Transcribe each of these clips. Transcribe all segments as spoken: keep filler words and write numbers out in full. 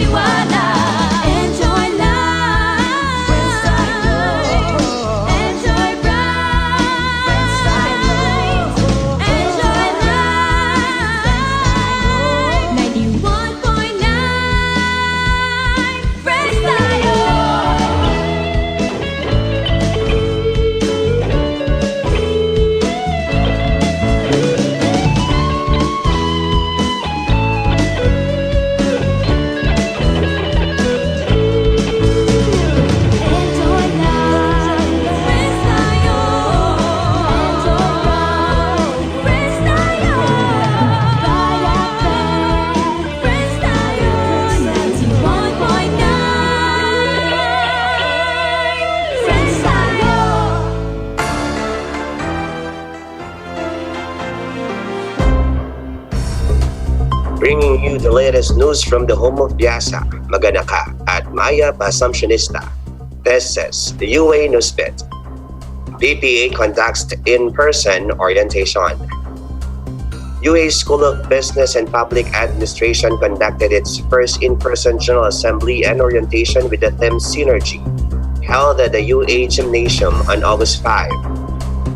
Enjoy life. Enjoy bright. Enjoy life. Ninety-one point nine Fresh Tayo. Bringing you the latest news from the home of Biasa, Maganaka at Mayap Assumptionista. This is the U A Newsbeat. B P A conducts in-person orientation. U A School of Business and Public Administration conducted its first in-person General Assembly and orientation with the theme Synergy, held at the U A Gymnasium on August five.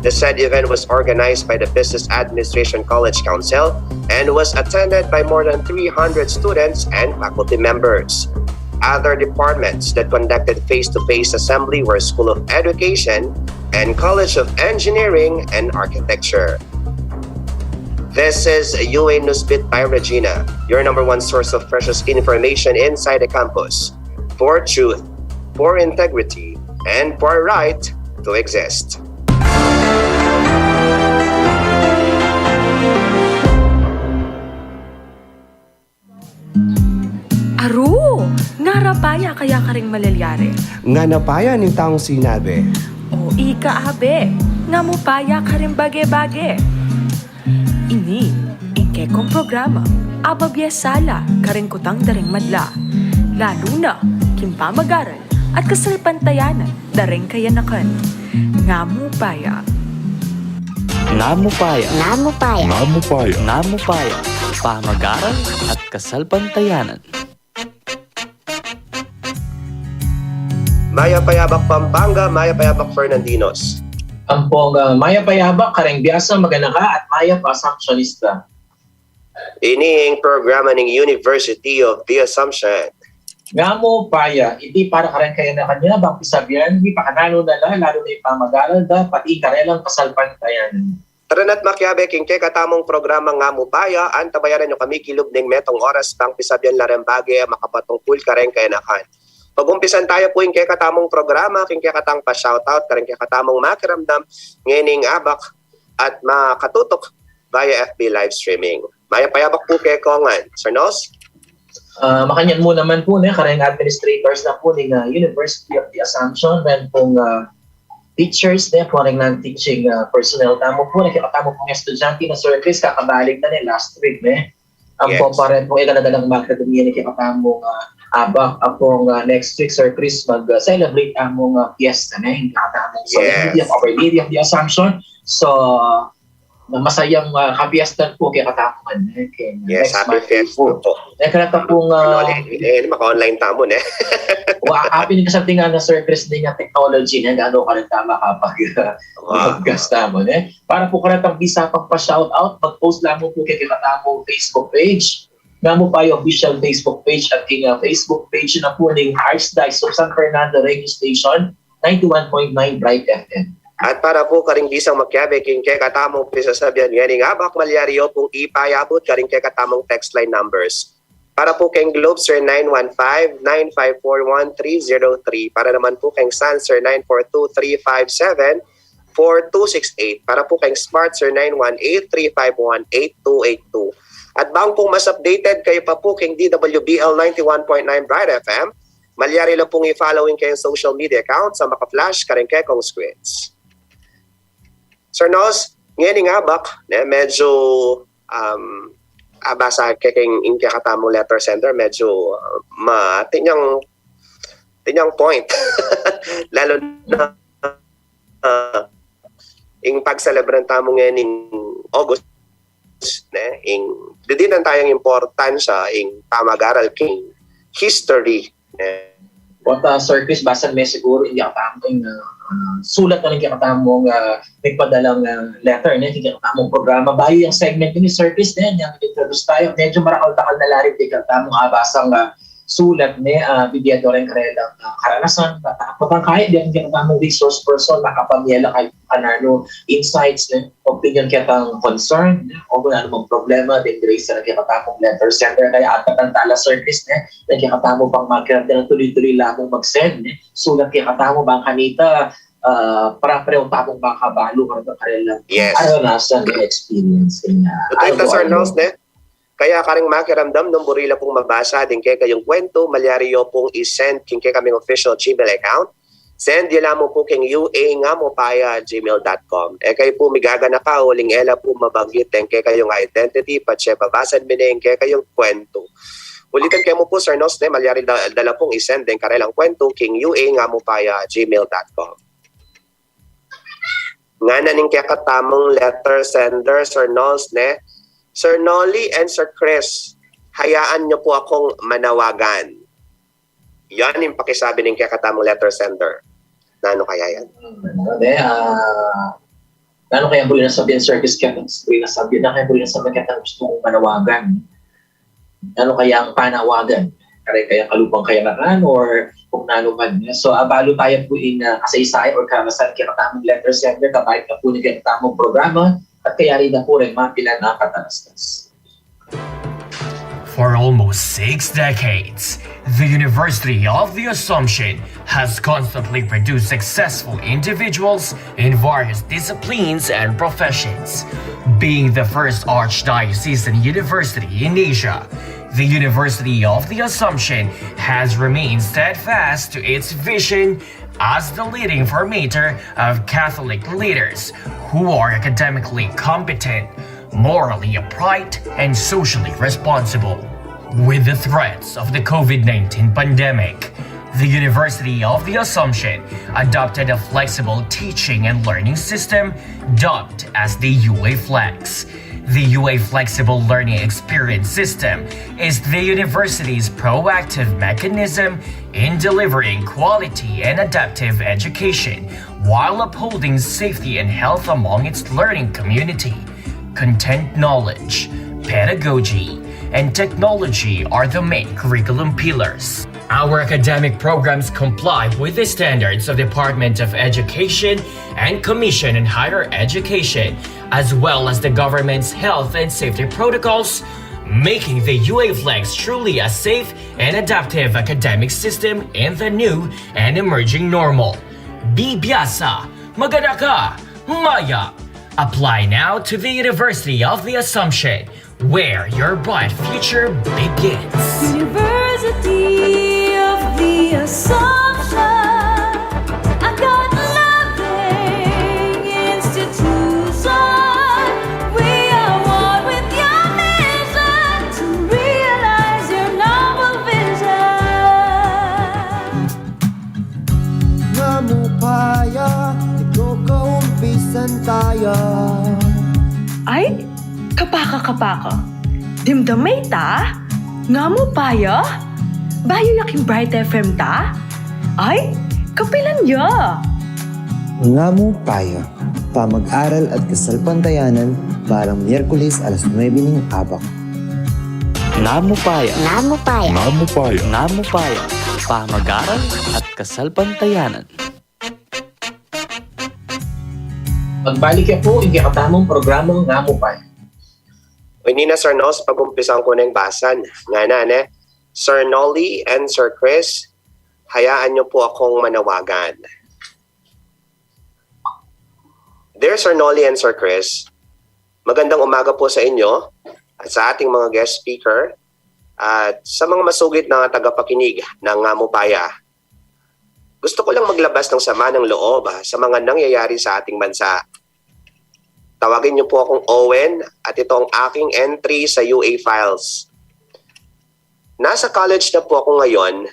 The said event was organized by the Business Administration College Council and was attended by more than three hundred students and faculty members. Other departments that conducted face-to-face assembly were School of Education and College of Engineering and Architecture. This is U A Newsbeat by Regina, your number one source of precious information inside the campus. For truth, for integrity, and for right to exist. Aru, ngara paya kaya karing malalyari? Ngana paya ning taung sinabi. O ika, abe, nga mu paya karing bage-bage. Ini ing kekong programa, ababiasa la karing kutang da ring madla, lalu na king pamagaral at kasalpantayanan da ring kayanakan. Nga mu paya. Nga mu paya. Nga mu paya. Nga mu paya. Nga mu paya. Pamagaral at kasalpantayanan. Mayap a yabak Pampanga, mayap a yabak Fernandinos. Ampong, ah, mayap a yabak kareng Biasa, Maganaka at Mayap Assumptionista. Ini ing programa ning University of the Assumption. Nga mu paya, iti para kareng kayanakan ya, bang pisabyan, mi pakananu na la, lalu na ing pamagaral da, pati ing karelang kasalpantayanan. Tara na't makiabe king kekatamung programa Nga mu paya, antabayanan yu kami kilub ning metung oras bang pisabyan la reng bage a makapatungkul kareng kayanakan. Pag-umpisan taya pu ing kekatamung programa king kekatang pa-shoutout kareng kekatamung makiramdam ngening abak at makatutok via F B live streaming. Mayap a yabak pu kekong ngan, Sir Nos. Ah, makanyan mu naman pu, ne, kareng administrators na pu ning, ah, University of the Assumption, ren pung, ah, teachers, ne, kareng non-teaching, ah, personnel tamu pu, ne, kekatamu pung estudyante na Sir Chris, kakabalig na, ne, last week, ne. Ampong, yes, pare pung e ka na dalang magdadamian, ne, kekatamung, ah, abak, ampong, ah, next week, Sir Chris, mag, ah, celebrate tamung, ah, fiesta, ne, kekatamung Solemnity, yes, of Our Lady of the Assumption. So, na masayang, ah, kapiestan pu kekatamu ngan, ne, keng, ah, yes, next Monday pu. Happy fiesta pu. Ne, kareta pung, ah, ano, eh, eh, maka-online tamu, ne? Wa, happy ning kasaltingan na Sir Chris ning, ah, technology, ne, gaano ka rin tama kapag, ah, wow, broadcast tamu, ne? Para pu karetang bisa pang pa-shoutout, mag-post lamang pu keng kekatamung Facebook page. Nga mu paya official Facebook page at king, ah, Facebook page na pu ning Archdiocese of San Fernando Radio Station, ninety-one point nine Bright F M. At para pu karing bisang makiabe king kekatamung pisasabyan ngening abak, malyari yu pung ipayabut karing kekatamung text line numbers. Para pu keng Globe, sir, nine one five, nine five four, one three zero three. Para naman pu keng Sun, sir, nine four two, three five seven, four two six eight. Para pu keng Smart, sir, nine one eight, three five one, eight two eight two. At bang pu mas updated kayu pa pu keng D W B L ninety-one point nine Bright F M, malyari la pung i-follow ing kayang social media accounts a maka-flash kareng kekong screens. Sir Nos, ngening abak, ne, medyo, um, abasa ke keng ing kekatamung letter sender, medyo, uh, ma, tinyang, tinyang point. Lalu na, uh, ing pagselebran tamu ngening August, ne, ing didinan tayang importansya ing pamagaral king history. Eh, What, uh, Sir Chris, basan me siguru ing kekatamung, uh, uh, sulat na ning kekatamung, uh, nagpadalang, uh, letter, ne, ing kekatamung programa. Bayu yang segment ini, Sir Chris, ne, yang introduce tayu, medyu marakal-dakal na la rin ing kekatamung, uh, basang, uh, sulat, ne, uh, bibie da rin karelang, uh, karanasan, patapatan kaya, ing kekatamung resource person, makapamye la kaya kananu insights, ne, opinion, ketang concern, ne, o kung anumang problema, deng raise na kekatamung letter sender, kaya apatatan tala, Sir Chris, ne, deng kekatamu pang makiramdam na tuloy-tuloy la mung mag-send, ne, sulat kekatamu bang kanita, ah, para pareho tamung makabalu kareta karelang Yes. karanasan, ne, experience, kanya. Tutu ita, Sir Arnold, ne? Kaya karing makiramdam nung buri la pung mabasa ding kekayung kwentu, malyari yu pung i-send king kekaming official Gmail account. Send ye la mu pu king U A ngamupaya at gmail dot com. E kayu pu migaganaka uling e la pu mabanggit deng kekayung identity, patse babasan mi ne ing kekayung kwentu. Ulitan ke mu pu, Sir Nos, ne, malyari da, da la pung i-send deng karelang kwentu king U A ngamupaya at gmail dot com. Ngana ning kekatamung letter sender, Sir Nols, ne? Sir Nolly and Sir Chris, hayaan niyo po akong manawagan. Yan ing pakisabi ning kekatamung letter sender. Nanu kaya yan? Hmm, ano, ne, ah, nanu kaya buri nang sabian, Sir Chris, kaya buri nang sabian, nanu kaya buri nang sabian, kaya gusto kong manawagan. Nanu kayang panawagan? Kare kayang kalupang kayanakan or kung nanu man. So, abalu taya pu ing, ah, kasaysayan or karanasan ning kekatamung letter sender, kabait na pu ning kekatamung programa, at kayari na pu ring mapilan a katarastas. For almost six decades, the University of the Assumption has constantly produced successful individuals in various disciplines and professions. Being the first archdiocesan university in Asia, the University of the Assumption has remained steadfast to its vision as the leading formator of Catholic leaders who are academically competent, morally upright, and socially responsible. With the threats of the COVID nineteen pandemic, the University of the Assumption adopted a flexible teaching and learning system dubbed as the U A Flex. The U A Flexible Learning Experience System is the university's proactive mechanism in delivering quality and adaptive education while upholding safety and health among its learning community. Content knowledge, pedagogy, and technology are the main curriculum pillars. Our academic programs comply with the standards of Department of Education and Commission on Higher Education, as well as the government's health and safety protocols, making the U A Flex truly a safe and adaptive academic system in the new and emerging normal. Bibiasa, maganaka, maya. Apply now to the University of the Assumption, where your bright future begins. University of the Assumption, a God-loving institution. We are one with your mission to realize your noble vision. Ngamupaya, ikaw kaumpisan taya. Ay, kapaka, kapaka. Dimdam me ita? Ngamupaya? Bayu ya king Bright F M ta? Ay, kapilan ya? Ngamupaya, pamag-aral at kasalpantayanan, balang Miyerkules alas nuebe ning abak. Ngamupaya. Ngamupaya. Ngamupaya. Ngamupaya, pamag-aral at kasalpantayanan. Magbalik ya pu ing kekatamung programang Ngamupaya. O ini na, Sir Nos, pag-umpisan ku neng basan. Ngana, ne? Sir Nolly and Sir Chris, hayaan niyo po akong manawagan. Dear Sir Nolly and Sir Chris, magandang umaga po sa inyo at sa ating mga guest speaker at sa mga masugid na tagapakinig ng Ngamupaya. Gusto ko lang maglabas ng sama ng loob, ah, sa mga nangyayari sa ating bansa. Tawagin niyo po akong Owen at ito ang aking entry sa U A Files. Nasa college na po ako ngayon,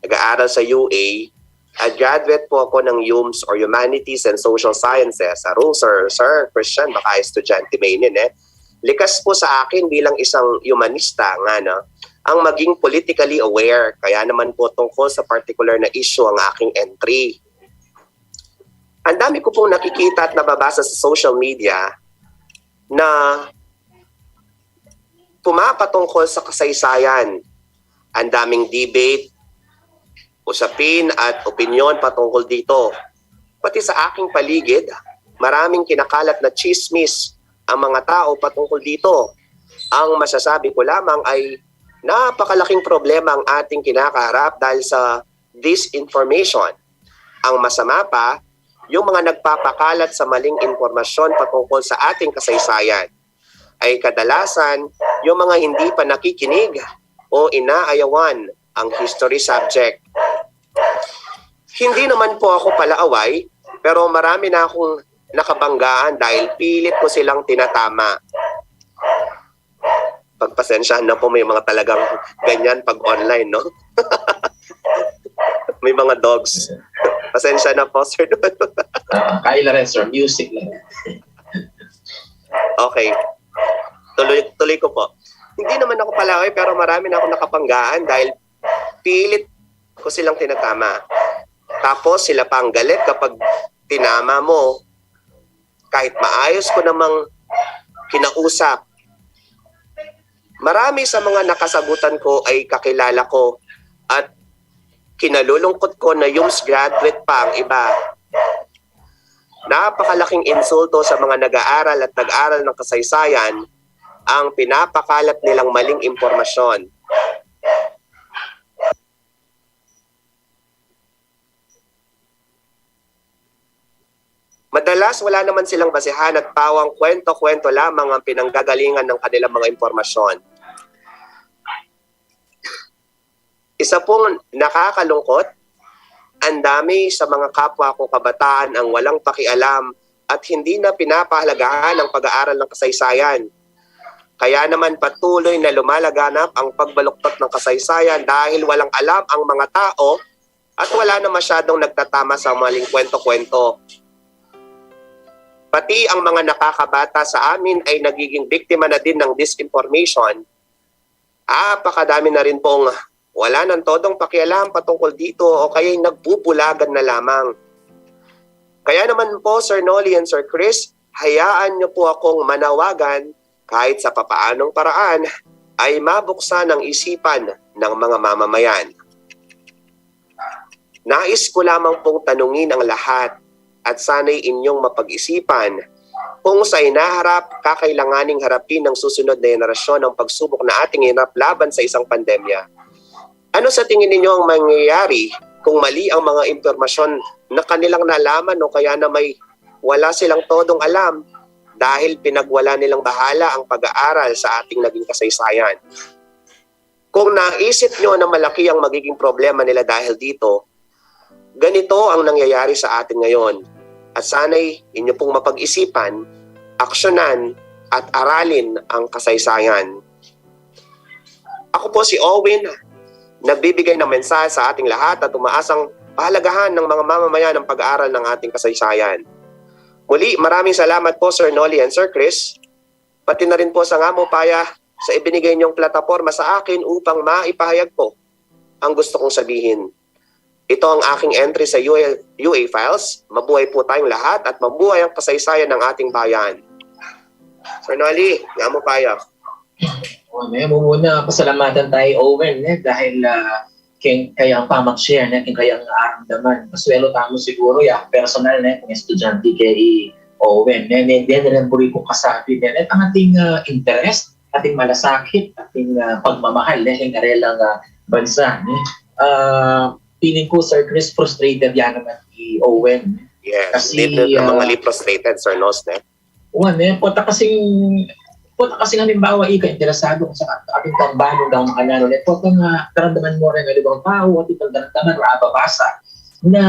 nag-aaral sa U A, at graduate po ako ng U M S or Humanities and Social Sciences. Sa rule, Sir, Sir Christian, baka estudyante me ini, eh. Likas po sa akin bilang isang humanista nga, no, ang maging politically aware. Kaya naman po tungkol sa particular na issue ang aking entry. Ang dami ko pong nakikita at nababasa sa social media na pumapatungkol sa kasaysayan. Ang daming debate, usapin at opinyon patungkol dito. Pati sa aking paligid, maraming kinakalat na chismis ang mga tao patungkol dito. Ang masasabi ko lamang ay napakalaking problema ang ating kinakaharap dahil sa disinformation. Ang masama pa, yung mga nagpapakalat sa maling impormasyon patungkol sa ating kasaysayan ay kadalasan yung mga hindi pa nakikinig o inaayawan ang history subject. Hindi naman po ako palaaway, pero marami na akong nakabanggaan dahil pilit ko silang tinatama. Pagpasensyahan na po, may mga talagang ganyan pag online, no? May mga dogs. Pasensya na po, sir. Ah, kaya na rin, sir. Music lang. Okay. Tuloy, tuloy ko po. Hindi naman ako palaaway, pero marami na akong nakabanggaan dahil pilit ko silang tinatama. Tapos sila pa ang galit kapag tinama mo, kahit maayos ko namang kinausap. Marami sa mga nakasagutan ko ay kakilala ko at kinalulungkot ko na YUMS graduate pa ang iba. Napakalaking insulto sa mga nag-aaral at nag-aral ng kasaysayan ang pinapakalat nilang maling impormasyon. Madalas, wala naman silang basehan at pawang kwento-kwento lamang ang pinanggagalingan ng kanilang mga impormasyon. Isa pong nakakalungkot, ang dami sa mga kapwa ko kabataan ang walang pakialam at hindi na pinapahalagahan ang pag-aaral ng kasaysayan. Kaya naman patuloy na lumalaganap ang pagbaluktot ng kasaysayan dahil walang alam ang mga tao at wala na masyadong nagtatama sa maling kwento-kwento. Pati ang mga nakakabata sa amin ay nagiging biktima na din ng disinformation. Apakadami na rin pong wala nang todong pakialam patungkol dito o kaya'y nagbubulagan na lamang. Kaya naman po, Sir Nolly and Sir Chris, hayaan niyo po akong manawagan kahit sa papaanong paraan ay mabuksan ang isipan ng mga mamamayan. Nais ko lamang pong tanungin ang lahat at sana'y inyong mapag-isipan kung sa inaharap kakailanganing harapin ng susunod na henerasyon ang pagsubok na ating hinarap laban sa isang pandemya. Ano sa tingin ninyo ang mangyayari kung mali ang mga impormasyon na kanilang nalaman o kaya na may wala silang todong alam dahil pinagwala nilang bahala ang pag-aaral sa ating naging kasaysayan? Kung naisip nyo na malaki ang magiging problema nila dahil dito, ganito ang nangyayari sa atin ngayon. At sana'y inyo pong mapag-isipan, aksyonan, at aralin ang kasaysayan. Ako po si Owen, nagbibigay ng mensahe sa ating lahat at umaasang pahalagahan ng mga mamamayan ang pag-aaral ng ating kasaysayan. Muli, maraming salamat po, Sir Nolly and Sir Chris, pati na rin po sa Nga Mu Paya sa ibinigay niyong plataporma sa akin upang maipahayag ko ang gusto kong sabihin. Ito ang aking entry sa U A, U A Files. Mabuhay po tayong lahat at mabuhay ang kasaysayan ng ating bayan. Sir Nolly, Nga Mu Paya. O, ne, mumuna, pasalamatan tayo, Owen, ne, dahil ah, keng kayang pamag-share, ne, keng kayang aramdaman. Pasuelo tamu siguro, ya, personal, ne, kung estudyante kay Owen, ne, ne, ne, ne, buri kong kasabi, ne, ne, ang ating ah, interest, ating malasakit, ating ah, pagmamahal, ne, keng karelang ah, bansa, ne. Ah, feeling ko, Sir Chris, frustrated yan naman si Owen. Yes, Kasi, hindi na ah, mga frustrated, Sir Nos, ne? Wan, eh, pota kasing, pota kasing halimbawa, ika interesado sa ating tambalu daw makanano, eh, pota nga daramdaman mo rin, halimbawa, tao, at ikaw daramdaman, o ababasa, na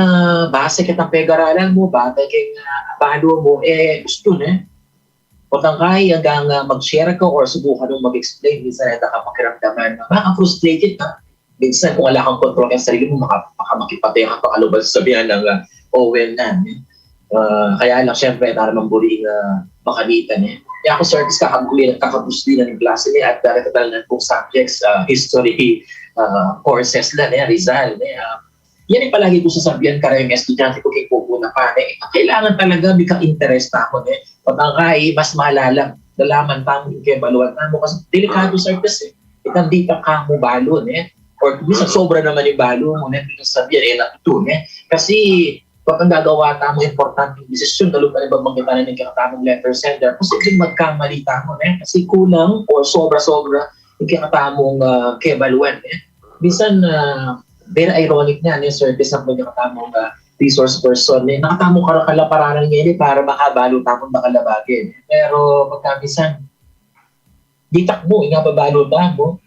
base kitang pegaralan mo, base keng ah, balu mo, eh, gusto, ne? Pota nga, hanggang ah, mag-share ka or subukan mong mag-explain, minsan ay nakapakiramdaman, na baka frustrated ka, minsan kung wala kang control kang sarili mo, maka, maka makipatay ka pa kalubal sa sabihan ng uh, Owen na. Eh. Uh, kaya lang, syempre, para mamburi nga makamitan eh. Kaya ako, Sir Chris, kakabuli, kakabusli na ning klase mi at darating na pung subjects, ah, history, ah, courses la, ne, Rizal, ne, ah, yan ing palagi kung sasabian kareng estudyante ku keng pupuna pa, ne, kailangan talaga mika-interest tamu, ne, pagka mas malalam, lalaman tamu ing kebaluan tamu, kasi delikadu, Sir Chris, eh. Itang di pa kamu balu, ne, or minsan sobra naman ing balu mu, ne, minsan sabian, eh, na ito, ne, kasi pag ang gagawa tamu importanteng desisyon, lalo pa rin bang kita na ning kekatamung letter sender, posibleng magkamali tamu, ne? Kasi kulang o sobra-sobra ing kekatamung, ah, kebaluan, ne? Minsan, ah, very ironic na, ne, Sir Chris, ang kekatamung, ah, resource person, ne? Nakatamu karakal a paralan ngeni para makabalu tamu dakal a bage, ne? Pero pagka minsan, ditak mu, ing ababalu tamu,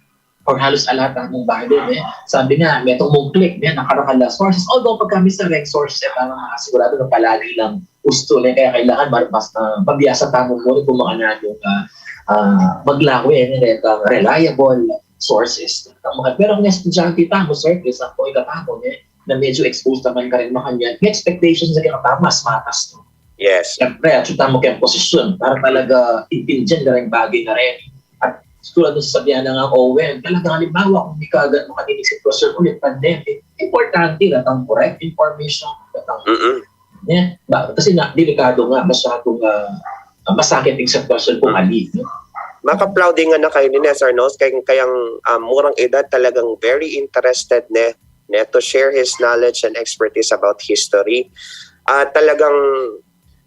or halos ala tamung balu, ne? Sabi nga, metung mung click, ne, nakarakal a sources. Although pagka minsan reng sources, eh, parang makasiguradu na palagi lang ustu, ne? Kaya kailangan mar-, mas, ah, mabiasa tamu muna kung makananu, ah, ah, maglawe, ne, retang reliable sources. Pero kung estudyante tamu, Sir Chris, ampo ikatamu, ne, na medyo exposed naman kareng makanyan, ing expectations na kekatamu mas matas, no? Yes. Siyempre, atyu tamu keng posisyon para talaga intindian kareng bage na rin. At tulad ng sasabihan na nga, Owen, talaga halimbawa, kung ikagat mo kanining sitwasyon ulit, pandemic, importante na tang correct information, na tang, Mm-mm. ne? Ba, kasi na, delikado nga, masyadong, ah, masakit ing sitwasyon kung ali, ne? Maka-applauding nga na kayo ni Sir Nos, kay kayang, um, murang edad talagang very interested, ne, ne, to share his knowledge and expertise about history. At talagang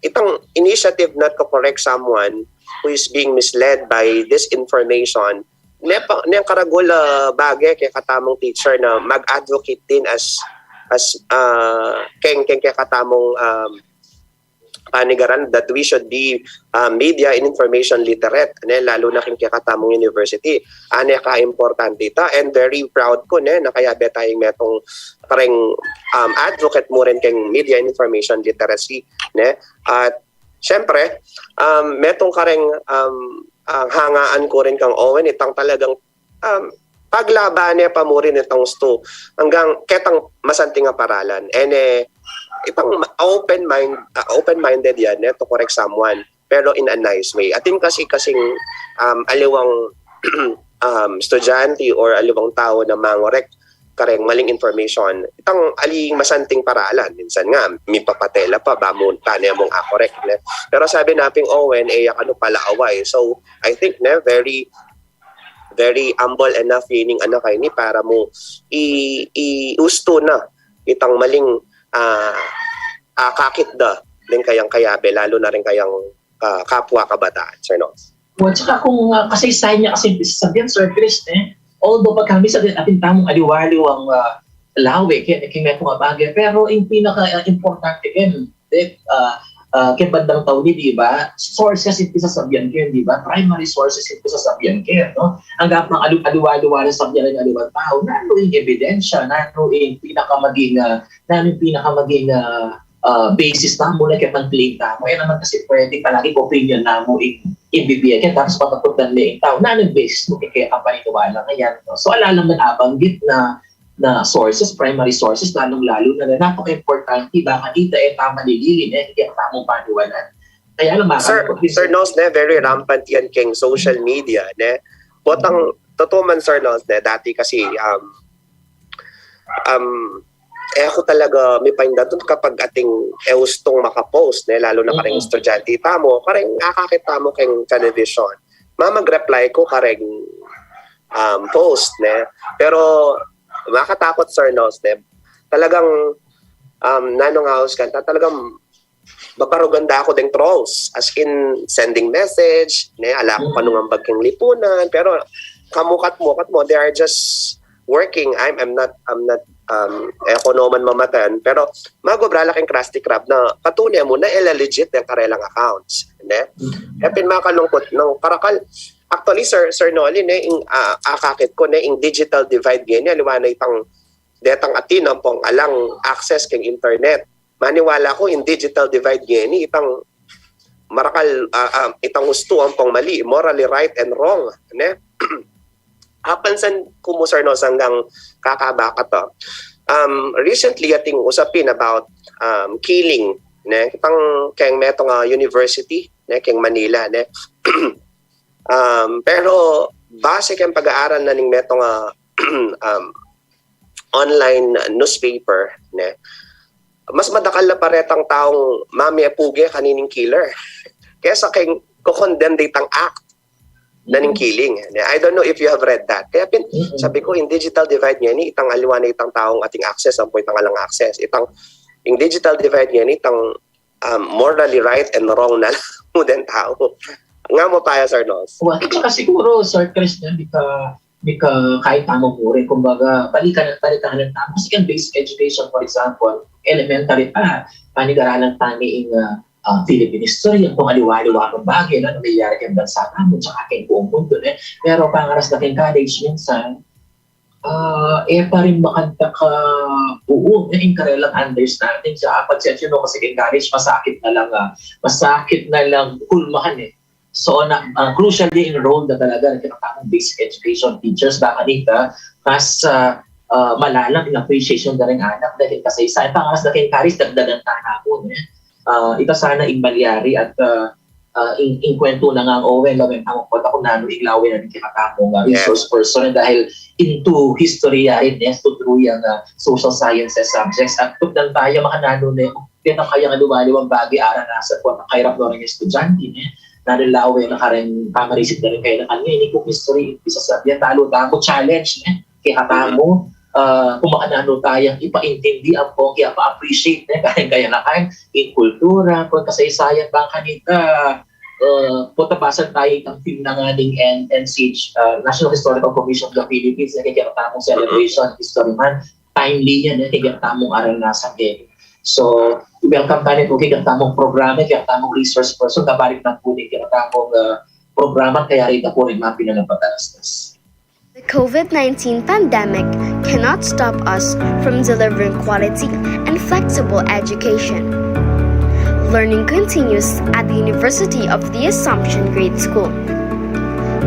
itang initiative na to correct someone who is being misled by disinformation, ne, pa, ne, karagul a bage kekatamung teacher na mag-advocate din as, as, ah, keng, keng kekatamung, um, panigaran that we should be, ah, media and information literate, ne, lalo na keng kekatamung university. Ane ka importante ita, and very proud ku, ne, na kayabe tayung metung kareng, um, advocate mu rin keng media and information literacy, ne. At syempre, um, metung kareng, um, ang hangaan ku rin kang Owen, itang talagang, um, paglaban ne pa mu rin itang ustu anggang ketang masanting a paralan. And, eh, itang ma-, open mind, ah, open-minded yan, eh, to correct someone, pero in a nice way. Atin kasi kasing, um, aliwang, um, estudyante or aliwang tao na mangorek kareng maling information, itang aling masanting paralan. Minsan nga, mipapatela pa, ba mu, tane mung akorek, ne? Pero sabi na pin, Owen, eh, ano pala away. So, I think, ne, very very humble enough ya ining anak a ini para mu i, i ustu na itang maling, ah, akakit da deng kayang kayabe, lalo na rin kayang, ah, kapwa kabataan, Sir Nos. O, tsaka kung, ah, kasaysayan niya kasi sabihan, Sir Chris, eh, although pagka minsan atin tamung aliwa-aliwang, ah, lawe, kaya, kaya nga pumabagay, pero yung pinaka-importante din, eh, ah, ah, kaya bandang tao ni, di ba? Sources yung pisasabihan kayo, di ba? Primary sources yung pisasabihan kayo, no? Ang gapang alu-, aliwa-aliwa na sabihan ng aliwang tao, nanu yung ebidensya, nanu yung pinakamaging, ah, nanu yung pinakamaging, ah, ah, basis tamu na kaya pang-claim tamu. Eh, naman kasi pwede palagi opinion namu yung ibibigay. Tapos pataputan na yung tao, nanu yung basis mu kaya kapaniniwala nga yan, no? So, ala naman abanggit na na sources, primary sources, lalong-lalo na, na napaka-importante, baka dita e ta malilili, ne, hindi e ta mu paniwanan. Kaya lang, Sir, Sir Nos, ne, very rampant yan keng social media, ne. Botang, totoo man, Sir Nos, ne, dati kasi, um, um, eh, aku talaga, mipaindatun kapag ating, eh, ustung makapost, ne, lalo na kareng estudyante tamu, kareng akakit tamu keng television. Mamag-reply ku kareng, um, post, ne. Pero, makatakut, Sir Nos, ne. Talagang, um, nanung aus ka, ta-, talagang babarugan da ku deng trolls. As in, sending message, ne, ala ku kanung ambag keng lipunan, pero kamukat-mukat mu, they are just working. I'm, I'm not, I'm not, um, e ku naman mamatan, pero magobra la keng Krusty Krab na patune mu na e la legit deng karelang accounts, ne? E pin makalungkut nang karakal, actually, Sir, Sir Noli, ne, ing, ah, akakit ku, ne, ing digital divide ngeni, aliwa na itang detang atin ampong alang access keng internet. Maniwala ku, ing digital divide ngeni, itang marakal, ah, ah, itang ustu ampong mali, morally right and wrong, ne? Apansin ku mu, Sir, no, sanggang kakabaka to. Um, recently, ating usapin about, um, killing ne, itang keng metung a university, ne, keng Manila, ne. Um, pero base keng pag-aaral na ning metung a, um, online newspaper, ne, mas madakal la pa retang taung mamiapuge kanining killer kesa keng ko-condemn detang act na ning killing. Ne, I don't know if you have read that. Kaya pin, sabi ko, ing digital divide ngeni, itang aliwa na itang taung ating access, ampo itang alang access. Itang, ing digital divide ngeni, itang, um, morally right and wrong na lang mu den tau. Nga mu pa ya, Sir Nos? Well, at saka siguro, Sir Chris, ne, bika, bika kahit tamo mu rin, kumbaga, balikan, balikan lang tamo. Kasi keng basic education, for example, elementary pa, panigaralan tani ing, ah, ah, Philippine history, ang kung aliwa-aliwa pang bagay na nangyayari keng bansa namu, tsaka keng buong mundo, ne. Pero pangaras na keng college, minsan, ah, e pa rin makanta ka buo, ne, ing karelang understanding sa pag-, you know, kasi keng college, masakit na lang, ah, masakit na lang kulmahan, eh. So, na, ah, crucial din ing role na talaga ng kinatamung basic education teachers, baka nita, mas, ah, ah, malalam ing appreciation da ring anak, dahil kasaysayan, pangaras na keng college, dagdagan ta na po, eh. Ah, ita sana ing malyari at, ah, ah, ing, ing kwento na nga, Owen, lawen, tama po, ako nanu, ing lawen na ning kinatamung, ah, resource person, dahil into history, ah, rin, eh, to through yang, ah, social sciences subjects, at pagdantaya, makananu na, yan ang kayang aliwa-aliwang bagay, aranasan ko, ang kahirap na rin yung estudyante, ne? Nanu lawen na kareng pamarisid na rin kayo na kanya, ini po history, bisa sabihan, talo tamu, challenge, ne? Kaya katamu, ah, kung makananu tayang ipaintindi, ang po, kaya pa-appreciate, ne? Kaya, kaya na kayo, in kultura, kung kasaysayan, bang kanita, ah, putabasan tayo itang film na nga ning N N C H, ah, National Historical Commission of the Philippines, ne? Kaya katamu celebration, history month, timely yan, eh, kaya tamung aranasan din. So, welcome tayo po kaya tamung programa, kaya tamung resource person, kabalik na po din kaya tamung, ah, programa, kaya rin na po rin mga pinanapatalastas. The COVID nineteen pandemic cannot stop us from delivering quality and flexible education. Learning continues at the University of the Assumption Grade School.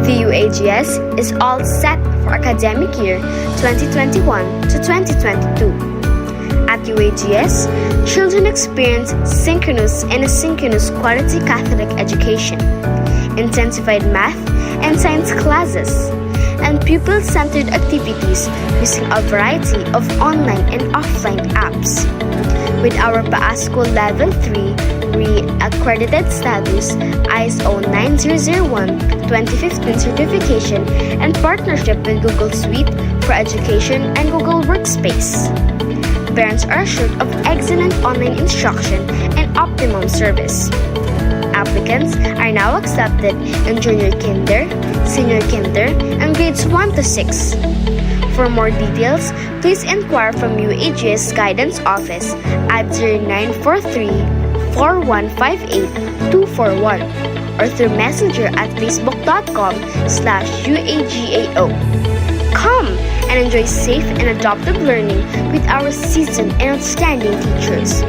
The U A G S is all set for academic year twenty twenty-one to twenty twenty-two. At U A G S, children experience synchronous and asynchronous quality Catholic education, intensified math and science classes, and pupil-centered activities using a variety of online and offline apps. With our PAASCU Level three re-accredited status, ISO nine zero zero one, twenty fifteen certification, and partnership with Google Suite for Education and Google Workspace, parents are assured of excellent online instruction and optimum service. Applicants are now accepted in junior kinder, senior kinder, and grades one to six. For more details, please inquire from U A G S Guidance Office at zero nine four three, four one five eight, two four one or through Messenger at facebook dot com slash U A G A O. Come and enjoy safe and adaptive learning with our seasoned and outstanding teachers.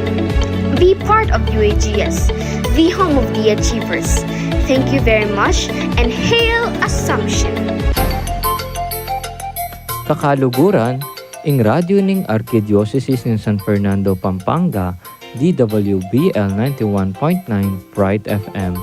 Be part of U A G S, the home of the achievers. Thank you very much and hail Assumption! Kakaluguran, ing radyu ning Arkidiosesis ning San Fernando, Pampanga, D W B L ninety-one point nine Bright F M.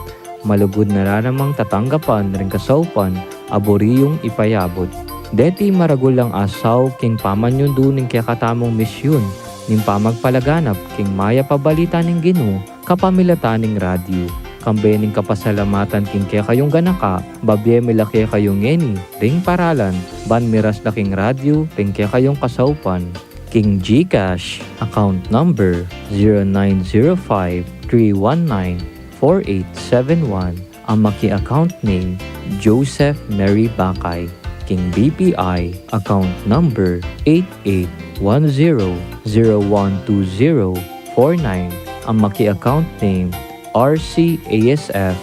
Malugud na la namang tatanggapan ring kasaupan a buri yung ipayabut. Deti maragul lang asaw king pamanyundu ning kekatamung misyun ning pamagpalaganap king mayap a balita ning Ginu kapamilatan ning radyu. Kambe ning kapasalamatan king kekayung ganaka, babie mi la kekayu ngeni ring paralan ban miras la king radyu ring kekayung kasaupan. King GCash, account number zero nine zero five three one nine four eight seven one, a maki account name Joseph Mary Bakay. King BPI, account number eight eight one zero zero one two zero four nine, a maki account name RCASF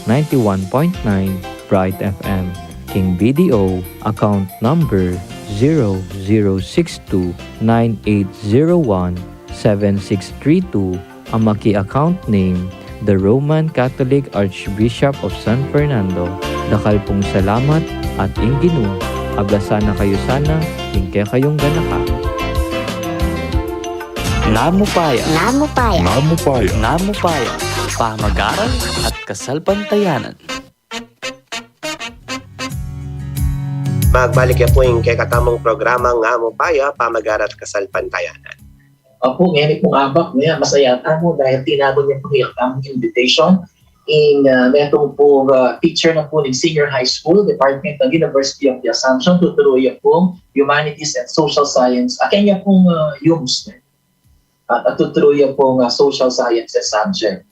ninety-one point nine Bright FM. King BDO, account number zero zero six two nine eight zero one seven six three two, a maki account name, The Roman Catholic Archbishop of San Fernando. Dakal pung salamat at ing Ginu ablasan na kayu sana king kekayung ganaka. Ngamupaya. Ngamupaya. Ngamupaya. Ngamupaya. Pamagaral at kasalpantayanan. Magbalik ya pu ing kekatamung programa Ngamupaya, Pamagaral at Kasalpantayanan. Opu, ngeni pung abak ne, masaya tamu dahil tinabu ne pu ing kekatamung invitation. Ing, ah, metung pung, ah, teacher na pu ning Senior High School, Department ng University of the Assumption, tuturu ya pung Humanities and Social Science. Aken ya pung, ah, yums ne. At, at tuturu ya pung, ah, Social Sciences subject.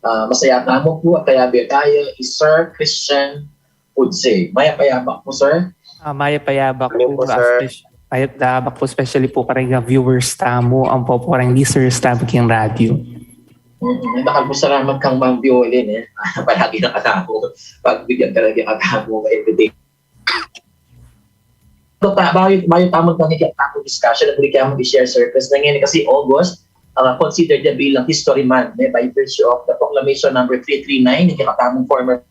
Ah, masaya tamu pu at kayabe taya i Sir Christian Udsey. Mayap a abak pu, sir. Ah, mayap a abak pu, sir. Mayap a abak pu, especially pu kareng, ah, viewers tamu, ampo pu kareng listeners tamu king radyo. Mm, dakal pung salamat kang Ma'am Violin, eh. Palagi na katamu. Pagbigyan talaga katamu ng invitation. So, ta-, bayu, bayu tamu tang kekatamung discussion, buri ke mu i-share, sir, kasi ngeni kasi August, ah, considered ya bilang History Month, eh, by virtue of the Proclamation number three three nine, ing kekatamung former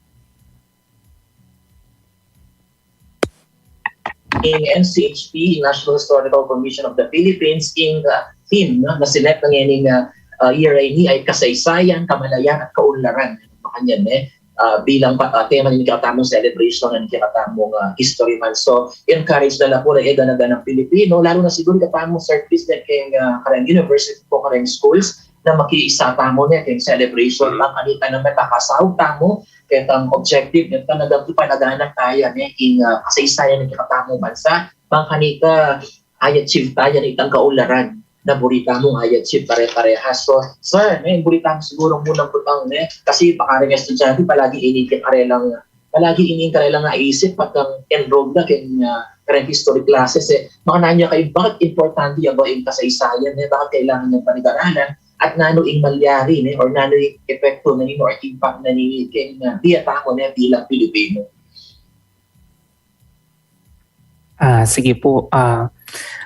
ing N C H P, National Historical Commission of the Philippines, ing, ah, theme, no, na sinet na ngening, ah, ah, year a ini ay kasaysayan, kamalayan, at kaunlaran. Makanyan, eh, ah, bilang pa, ah, tema ning kekatamung celebration, ning kekatamung, ah, History Month. So, encourage na la pu reng gana-ganang Pilipino, lalu na siguru kekatamung service na keng, ah, kareng university pu, kareng schools, na makiisa tamu ne keng celebration, mm, bang kanita na makasaut tamu ketang objective, ne, talagang ipalaganap taya ne ing, ah, kasaysayan ning kekatamung bansa, bang kanita i-achieve taya ne itang kaunlaran na buri tamung i-achieve pare-parehas. So, sir, ne, buri tamu siguru munang butang, ne, kasi baka reng estudyante palagi ini karelang, palagi ini karelang aisip pag enrolled na keng, ah, kareng history classes, eh. Makananu ya kayu, bakit importante ya ba ing kasaysayan, eh? Bakit kailangan yang panigaralan? At nanu ing malyari, ne, or nanu ing epekto na nini or impact na nini keng, ah, bie tamu, ne, bilang Pilipino? Ah, sige pu. Ah,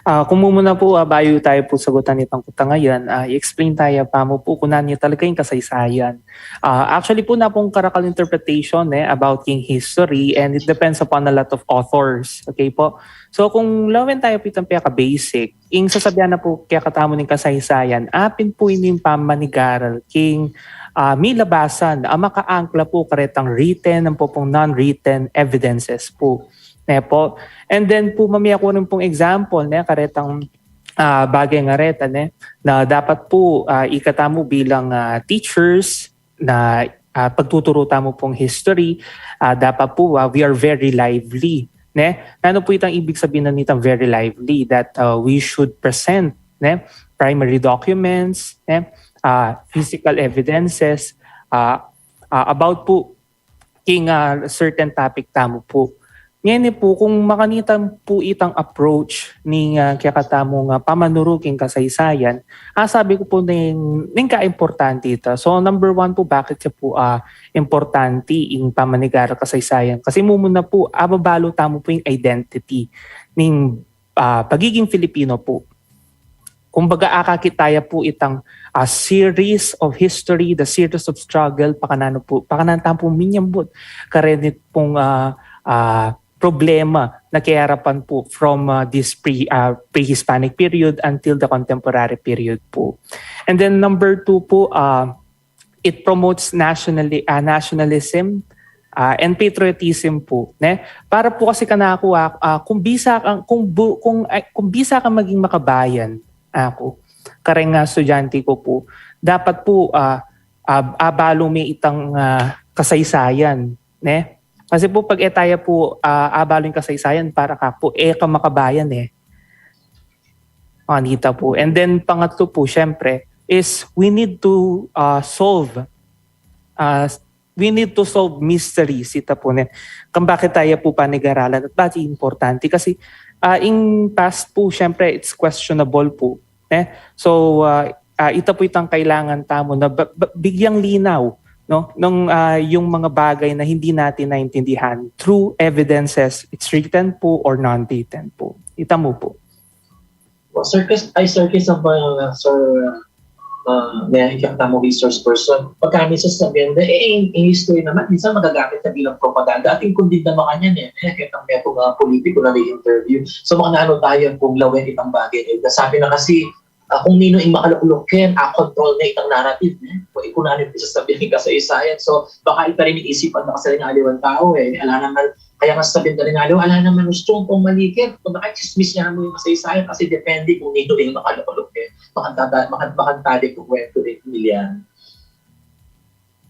ah, kung mumuna pu, ah, bayu taya pu sagutan itang kutangayan, ah, i-explain taya pamu pu kung nanu ya talaga ing kasaysayan. Ah, actually pu, na pung karakal interpretation, eh, about king history, and it depends upon a lot of authors. Okay pu? So, kung lawen taya pu itang peka-basic, ing sasabian na pu kekatamu ning kasaysayan, apin pu ini ing pamanigaral king, ah, milabasan a makaangkla pu karetang written ampo pung non-written evidences pu. Ne pu? And then pu, mamie ku rin pung example, ne, karetang, ah, bagay ngareta, ne, na dapat pu, ah, ikatamu bilang, ah, teachers, na, ah, pagtuturu tamu pung history, ah, dapat pu, ah, we are very lively, ne? Nanu pu itang ibig sabihin na nitang very lively? That, ah, we should present, ne, primary documents, ne, ah, physical evidences, ah, ah, about pu king, ah, certain topic tamu pu. Ngeni pu, kung makanita pu itang approach ning, ah, kekatamung, ah, pamanuru king kasaysayan, ah, sabi ku pu ning, ning kaimportante ita. So, number one pu, bakit ya pu, ah, importante ing pamanigaral kasaysayan? Kasi mumuna pu, ababalu tamu pu ing identity ning, ah, pagiging Filipino pu. Kumbaga, akakit taya pu itang, ah, series of history, the series of struggle, pakananu pu, pakananu tamu pu minyambut karenit pung, ah, ah, problema na kayarapan pu from, ah, this pre-, ah, pre-Hispanic period until the contemporary period pu. And then number two pu, ah, it promotes nationali-, ah, nationalism, ah, and patriotism pu, ne? Para pu kasi kanaku, ah, ah, kung bisa kang, kung bu-, kung, ay, kung bisa kang maging makabayan, aku, kareng, ah, estudyante ku pu, dapat pu, ah, ah, abalu me itang, ah, kasaysayan, ne? Kasi pu, pag e taya pu, ah, abalu ing kasaysayan, para ka pu, e ka makabayan, eh. Makanita pu. And then, pangatlu pu, syempre, is we need to, ah, solve, ah, we need to solve mysteries, ita pu, ne? Kung bakit taya pu panigaralan at bakit importante. Kasi, ah, ing past pu, syempre, it's questionable pu, ne? So, ah, ah, ita pu itang kailangan tamu na ba-, ba-, bigyang linaw, no? Nung, ah, yung mga bagay na hindi natin naintindihan through evidences, it's written pu or non-written pu. Ita mu pu. Well, Sir Chris, ay, Sir Chris, ang mga, Sir, ah, may katamu resource person. Pagka minsan sasabihan na, eh, in, in history naman, minsan magagamit na bilang propaganda. Atin kundi na makanyan, eh, eh, kaya kami itong mga politiko na may interview. So, makananu tayo kung lawen itang bagay. Eh, sabi na kasi, Ah, kung ninu ing makalukluk ken, ah, control na itang narrative, ne? Kung ikuna rin pisasabihan ning kasaysayan. So, baka ita rin ing isipan na kasi rin aliwang tao, eh. Ala naman, kaya nga sabihin ka rin aliwang, ala naman, gusto kong mali ken. Kung nakachismis niya mo yung kasaysayan, kasi depende kung ninu ing makalukluk ken. Makantata-, makant-, makantali kung kwento rin, Milian.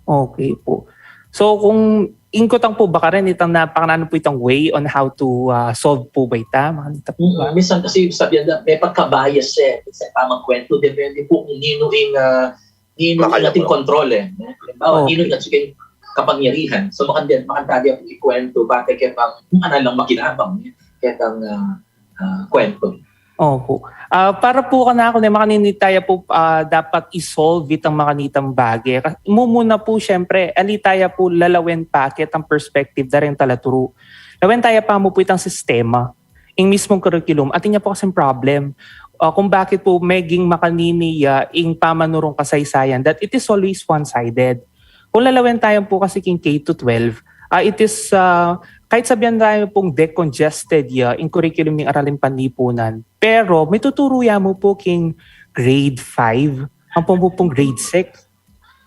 Okay po. So kung ingkutang po ba karin itang napakananu po itang way on how to uh, solve po ba ita? Makita po ba? Mm, minsan kasi sabihan na may pagka-bias siya. Minsan tamang kwento, depende po kung nino yung uh, nino yung ating control eh. Halimbawa, okay. Nino yung ating kapangyarihan. So makandi, makantali ang ikwento, bakit kaya pang kung ano lang makinabang niya, kaya pang uh, uh, kwento. Opo. Uh, para po kanaku ne, makanini taya po uh, dapat i-solve itang makanitang bage. Mumuna po, siyempre, ali taya po lalawen pa ketang perspective da ring talaturu. Lawen taya pa mu po itang sistema, ing mismong curriculum. Atin ya po kasing problem uh, kung bakit po meging makanini ya ing pamanurung kasaysayan, that it is always one-sided. Kung lalawen taya po kasi king K to twelve, uh, it is, uh, kahit sabihan taya pong decongested ya ing curriculum ning araling panlipunan, pero mituturu ya mu po king grade five, ampong po pong grade six.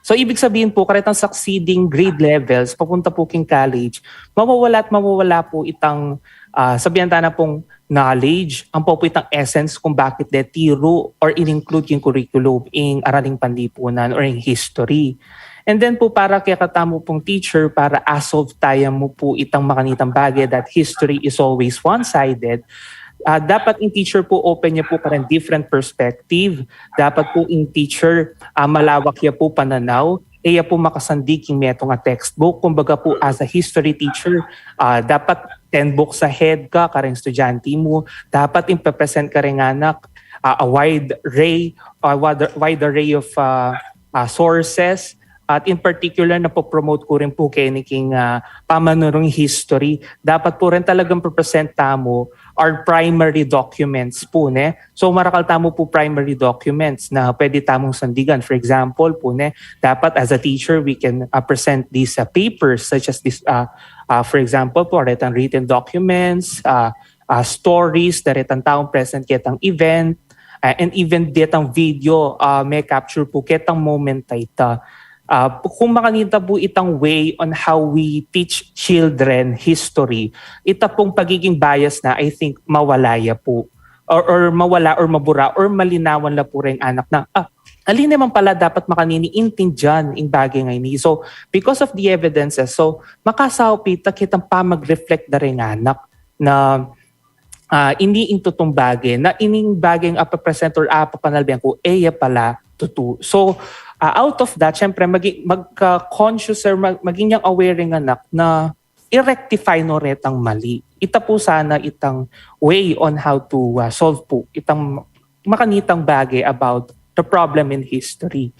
So, ibig sabihin po, karetang succeeding grade levels, papunta po king college, mawawala at mawawala po itang, uh, sabihan tana pong knowledge, ampo po itang essence kung bakit de tiru or in-include king curriculum ing araling panlipunan or ing history. And then po para kekatamu pong teacher, para a-solve taya mu po itang makanitang bage that history is always one-sided, uh, dapat ing teacher po open ya po karing different perspective. Dapat po ing teacher uh, malawak ya po pananaw, e ya po makasandig king metung a textbook. Kumbaga po, as a history teacher, uh, dapat ten books ahead ka karing estudyante mu. Dapat ipepresent karing anak uh, a wide array, a wide, wide array of uh, uh, sources. At in particular, napopromote ku rin po keni king uh, pamanurung history. Dapat po rin talagang present tamu our primary documents po, ne? So, marakal tamu po primary documents na pwede tamung sandigan. For example po, ne, dapat as a teacher, we can uh, present these uh, papers such as this, uh, uh, for example po, retang written documents, uh, uh, stories, da retang taung present ketang event, uh, and even detang video, uh, me-capture po ketang moment a ita. Uh, kung makanita po itang way on how we teach children history, ita pong pagiging bias na, I think, mawala ya po. Or, or mawala or mabura or malinawan la po ring anak na, ah, ali naman pala dapat makanini intindian ing bagay ngeni. So, because of the evidences, so, makasaup ita ketang pamag-reflect da ring anak na uh, ini ing tutung bage, na ining bageng apapresent or apapanalbian ku, e ya pala tutu. So, uh, out of that, syempre, magi, magka-conscious or mag, maging yang aware ing anak na i-rectify no retang mali. Ita po sana itang way on how to uh, solve po itang makanitang bage about the problem in history.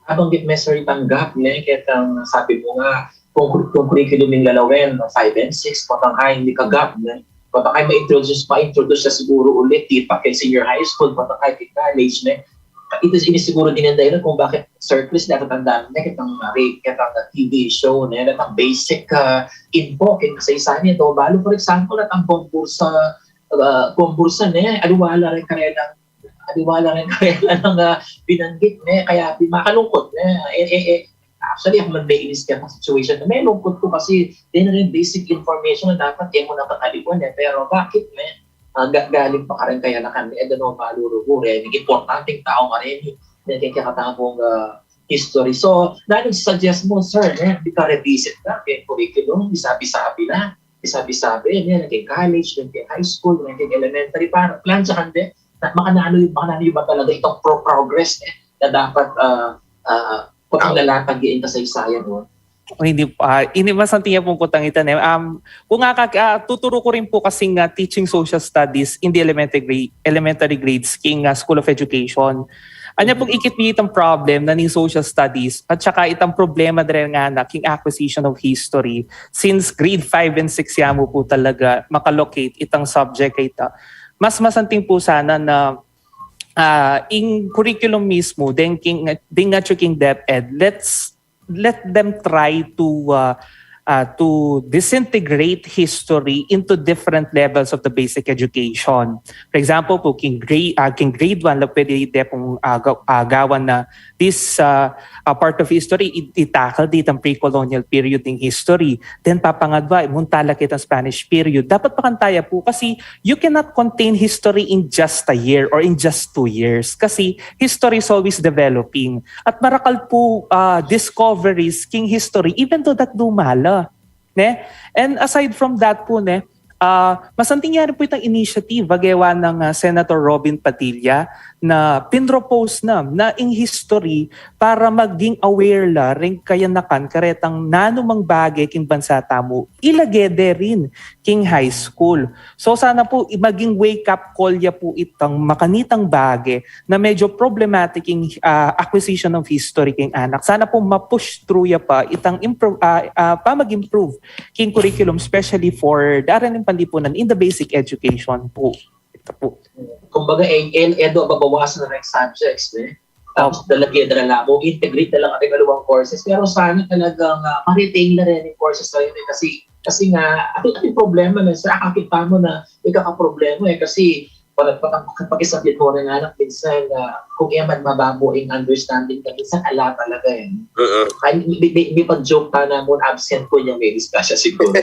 Abang git me, sir, itang gap, ne, ketang sabi mu nga, kung, kung curriculum ing lalawen, five and six, potang high, hindi ka gap, ne? Potang high, ma-introduce, ma-introduce siya siguro ulit, kita kay senior high school, potang high, kay college, ne? Ito ini siguro din ang dahilan kung bakit, Sir Chris, natatandaan ne, ketang, uh, ketang T V show, ne, ketang basic uh, info, ketang kasaysayan niya, do, balo, for example, at ang bombursa, uh, bombursa, ne, aliwa la rin karelang aliwa la rin karelang uh, binanggit, ne? Kaya makalungkot, ne? Eh, eh, eh, actually, ako man naiinis ka sa situation na malungkot ku kasi di na rin basic information na dapat e mu na kakaliwan, eh. Pero bakit, ne? Uh, galing pa karin kaya na kami, e, dano malurugure, eh, importanteng tao nga rin, ne? Kaya kaya katangong uh, history. So, nanu suggest mu, sir, ne? Di ka revisit na, kaya curriculum, isabi-sabi na. Isabi-sabi, ne, naging college, naging high school, naging elementary, para plan sa kande, na makananu yung, makananu yung ba talaga itong pro progress, ne, na dapat uh, uh, paglalatag yung kasaysayan mo. Oh, hindi po. Uh, ini masanting ya pong kutang ita, ne. Um, kung nga, uh, tuturu ku rin po kasing uh, teaching social studies in the elementary grade, elementary grades king uh, School of Education. Anya pong ikit mi itang problem na ning social studies at saka itang problema dire nga na king acquisition of history since grade five and six ya mu po talaga makalocate itang subject a ita. Mas masanting po sana na uh, ing curriculum mismo, deng king, deng nga king DepEd, let's let them try to uh, uh, to disintegrate history into different levels of the basic education. For example po, king grade, uh, king grade one, la pwede de pong uh, ga- uh, gawan na this uh, uh, part of history, i- i-tackle ditang pre-colonial period ning history. Then papangadwa, munta la kitang Spanish period. Dapat pakantaya po kasi you cannot contain history in just a year or in just two years. Kasi history is always developing. At marakal po uh, discoveries king history, even though that dumala. Ne? And aside from that po, ne, uh, masanting yari po itang initiative, agewa ng uh, Senator Robin Padilla na pinropose na, na in history para maging aware la ring kayanakan karetang nanumang bage king bansa tamu, ilagede rin king high school. So sana po i- maging wake-up call ya po itang makanitang bage na medyo problematic ing uh, acquisition of history king anak. Sana po ma-push through ya pa itang improve, uh, uh, pa mag-improve king curriculum, especially for daran ng panlipunan in the basic education po. Ito po. Kumbaga, eh, eh, eh, do babawasan na ng subjects, eh. Tapos dalagyan na lang mo, integrate na lang ang dalawang courses. Pero sana talagang uh, ma-retain na rin yung courses na yun eh. Kasi, kasi nga, at yung problema na sa akakita mo na may kakaproblema eh. Kasi pag pag pag-isabit mo rin anak minsan uh, kung e man mababo yung understanding ka minsan ala talaga eh. Oo. Ay, may, may, may pag-joke pa na mo absent ko niya may discussion siguro.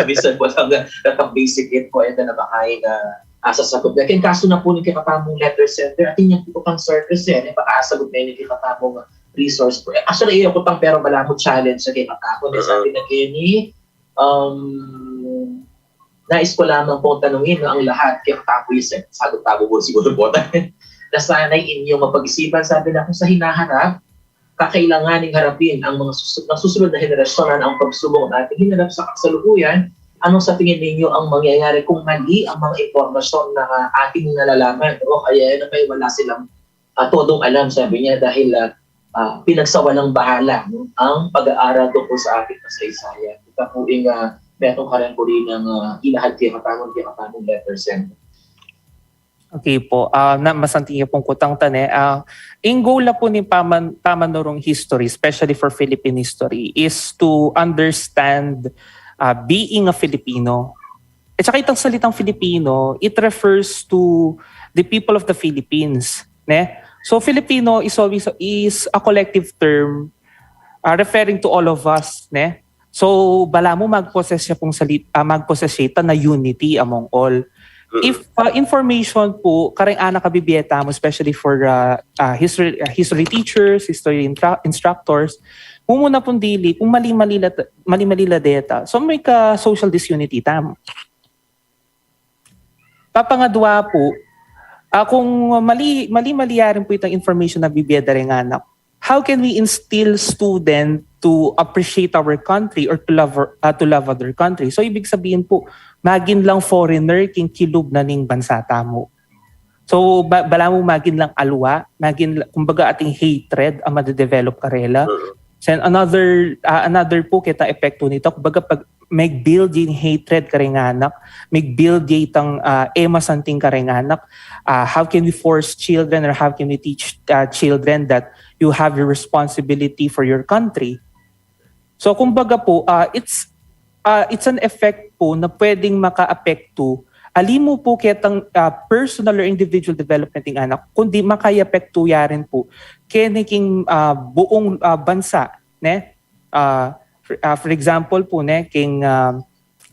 Minsan po lang na natang basic it po and then nabakain na asa sagot na. Kaya kaso na po ng kakatamong letter sender, atin yung po pang service eh, yung pakasagot na yung kakatamong resource po. Actually, iyo ko pang pero bala mo challenge sa kakatamong. Sabi na Kenny, um, nais ko lamang pong tanungin no, ang lahat kaya tapo yung sagot tapo po siguro po na sana'y inyong mapag-isipan sabi na kung sa hinaharap kakailanganing harapin ang mga susunod, susunod na henerasyon ang pagsubok ng ating hinarap sa kasalukuyan. Anong sa tingin ninyo ang mangyayari kung mali ang mga impormasyon na uh, ating nalalaman o kaya na may wala silang uh, todong alam sabi niya dahil uh, uh, pinagsawalang bahala no? Ang pag-aaral tungkol sa ating kasaysayan. Ito po yung uh, metong karen ko rin ng uh, ilahad kaya katamong kaya katamong letter send. Okay po. Uh, na masanting yung pong kutang tane. Uh, in goal na po ni paman pamanurong history, especially for Philippine history, is to understand uh, being a Filipino. At saka itang salitang Filipino, it refers to the people of the Philippines. Ne? So Filipino is always is a collective term uh, referring to all of us. Ne? So bala mo magposes siya pong salit, uh, magposes siya na unity among all. If uh, information po, kareng anak kabibieta mo, especially for uh, uh, history, uh, history teachers, history intra- instructors, mumuna pong dili kung mali-mali la, mali-mali la data. So may ka social disunity tam. Papangadwa po, uh, kung mali, mali-mali yarin po itang information na bibiyeda rin anak, how can we instill student to appreciate our country or to love, uh, to love other country? So ibig sabihin po, magin lang foreigner king kilub na ning bansa tamu. So ba, bala mo magin lang alwa, magin kumbaga ating hatred ang madedevelop karela. And another uh, another po kita epekto nito, kumbaga pag mag-build yung hatred kareng anak, mag-build yung uh, ema santing kareng anak, uh, how can we force children or how can we teach uh, children that you have your responsibility for your country? So kumbaga po, uh, it's uh, it's an effect po na pwedeng maka-apekto ali mo po ketang uh, personal or individual development ng anak, kundi makayapekto yarin po kene king uh, buong uh, bansa, ne? Uh, for, uh, for example po, ne, king uh,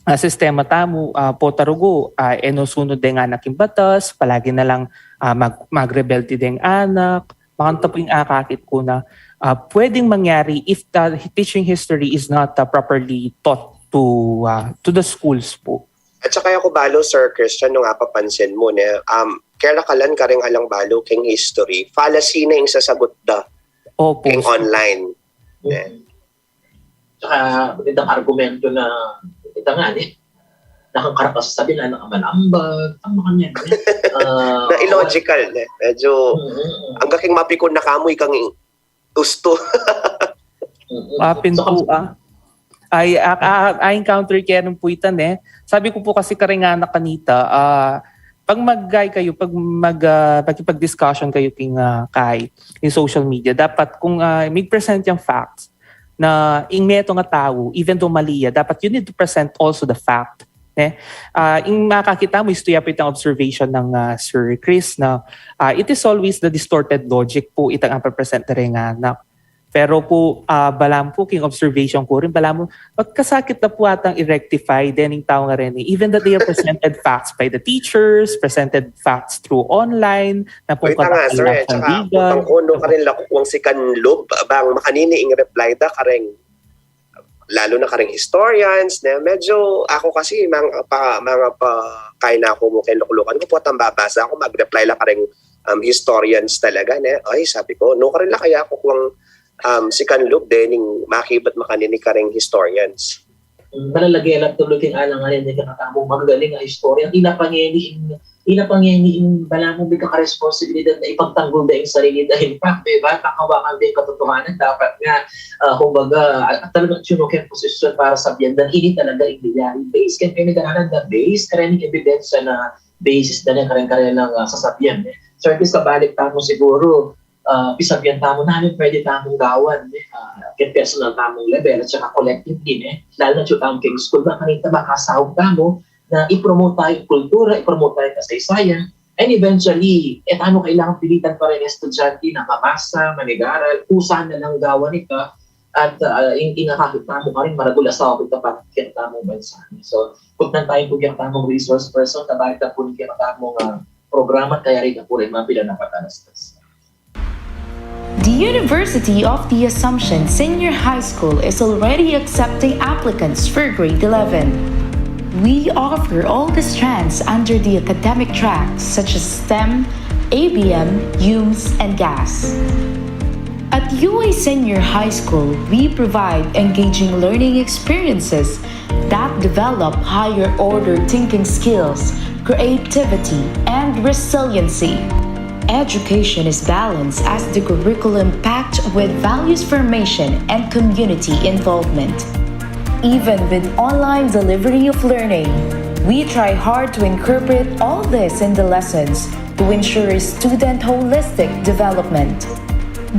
uh, sistema tamu, uh, potarugo, uh, eno sunod deng anak king batas, palagi na lang uh, mag, magrebelde deng anak, makanta po yung akakit ko na uh, pwedeng mangyari if the teaching history is not uh, properly taught to uh, to the schools po. At saka ako balo, Sir Christian, nung apapansin mo, ne, um, kaya kalan karing alang balo king history, fallacy na yung sasagot da Opo. King online. Ne? Tsaka magandang argumento na ita nga, eh. Nakangkarap ka sasabi na nakamalambag, ang mga niyan. Eh. Uh, na illogical, ne? Medyo, mm-hmm. Ang kaking mapikon na kamu, ikang usto. Apin po, ah. Ay, I encounter kaya nung puwitan eh. Sabi ko po kasi karingan na kanita, uh, pag mag-guy kayo, pag mag, uh, pag-discussion kayo king uh, kay in social media, dapat kung uh, mag-present yung facts, na ing metung a tau, even though mali ya, dapat you need to present also the fact. Ne? Ah, ing makakita mu, istu ya pu itang observation nang, ah, Sir Chris, na, ah, it is always the distorted logic pu itang present da reng anak. Pero pu, ah, balamu pu, king observation ku rin, balamu, magkasakit na pu atang i-rectify dening tau ngeni, even that they are presented facts by the teachers, presented facts through online, na pu. Wait nga, sir, eh, tsaka utang ko, nu karin la kukuang second loop bang makanini ing reply da kareng, lalu na kareng historians, ne? Medyo, aku kasi, mga pa, mga pa, kaina ku mu keng luklukan ku pu, at ang babasa ku, mag-reply la kareng, um, historians talaga, ne? Ay, sabi ku, nu karin la kaya kukuang, um, second loop dening makibat makanini kareng historians. Malalage la tulu king alang-alang ning kekatamung magagaling a historian. Ila pa ngeni ing, ila pa ngeni ing balamu mika karesponsibilidad na ipagtanggol da ing sarili da. In fact, di ba, takawakan da ing katotohanan, dapat nga, ah, kumbaga, ah, talagang tinu keng posisyon para sabian da ini talaga ing nangyari. Base keng pemikiran da, base kareng ebidensya na basis da ne kareng karelang, ah, sasabian, eh. So, at least, kabalik tamu siguru, ah, pisabian tamu na, nanu ing pwede tamung gawan, eh, ah, keng personal tamung level at saka collectively, eh. Lalu na atyu tamu keng school, bang kanita makasaup tamu na i-promote tamu ing kultura, i-promote tamu ing kasaysayan, and eventually, e tamu kailangan pilitan pa rin ing estudyante na mamasa, manigaral, kusa na lang gawan ita, at, ah, ing, ing akakit tamu karin, maragul a saup ita para keng kekatamung bansa. So, kutnan tamu pu keng kekatamung resource person, kabalik na pu ning kekatamung, ah, programa, at kayari na pu rin mapila na patalastas. The University of the Assumption Senior High School is already accepting applicants for grade eleven. We offer all the strands under the academic tracks such as STEM, A B M, Hum's, and Gas. At U A Senior High School, we provide engaging learning experiences that develop higher order thinking skills, creativity, and resiliency. Education is balanced as the curriculum packed with values formation and community involvement. Even with online delivery of learning, we try hard to incorporate all this in the lessons to ensure student holistic development.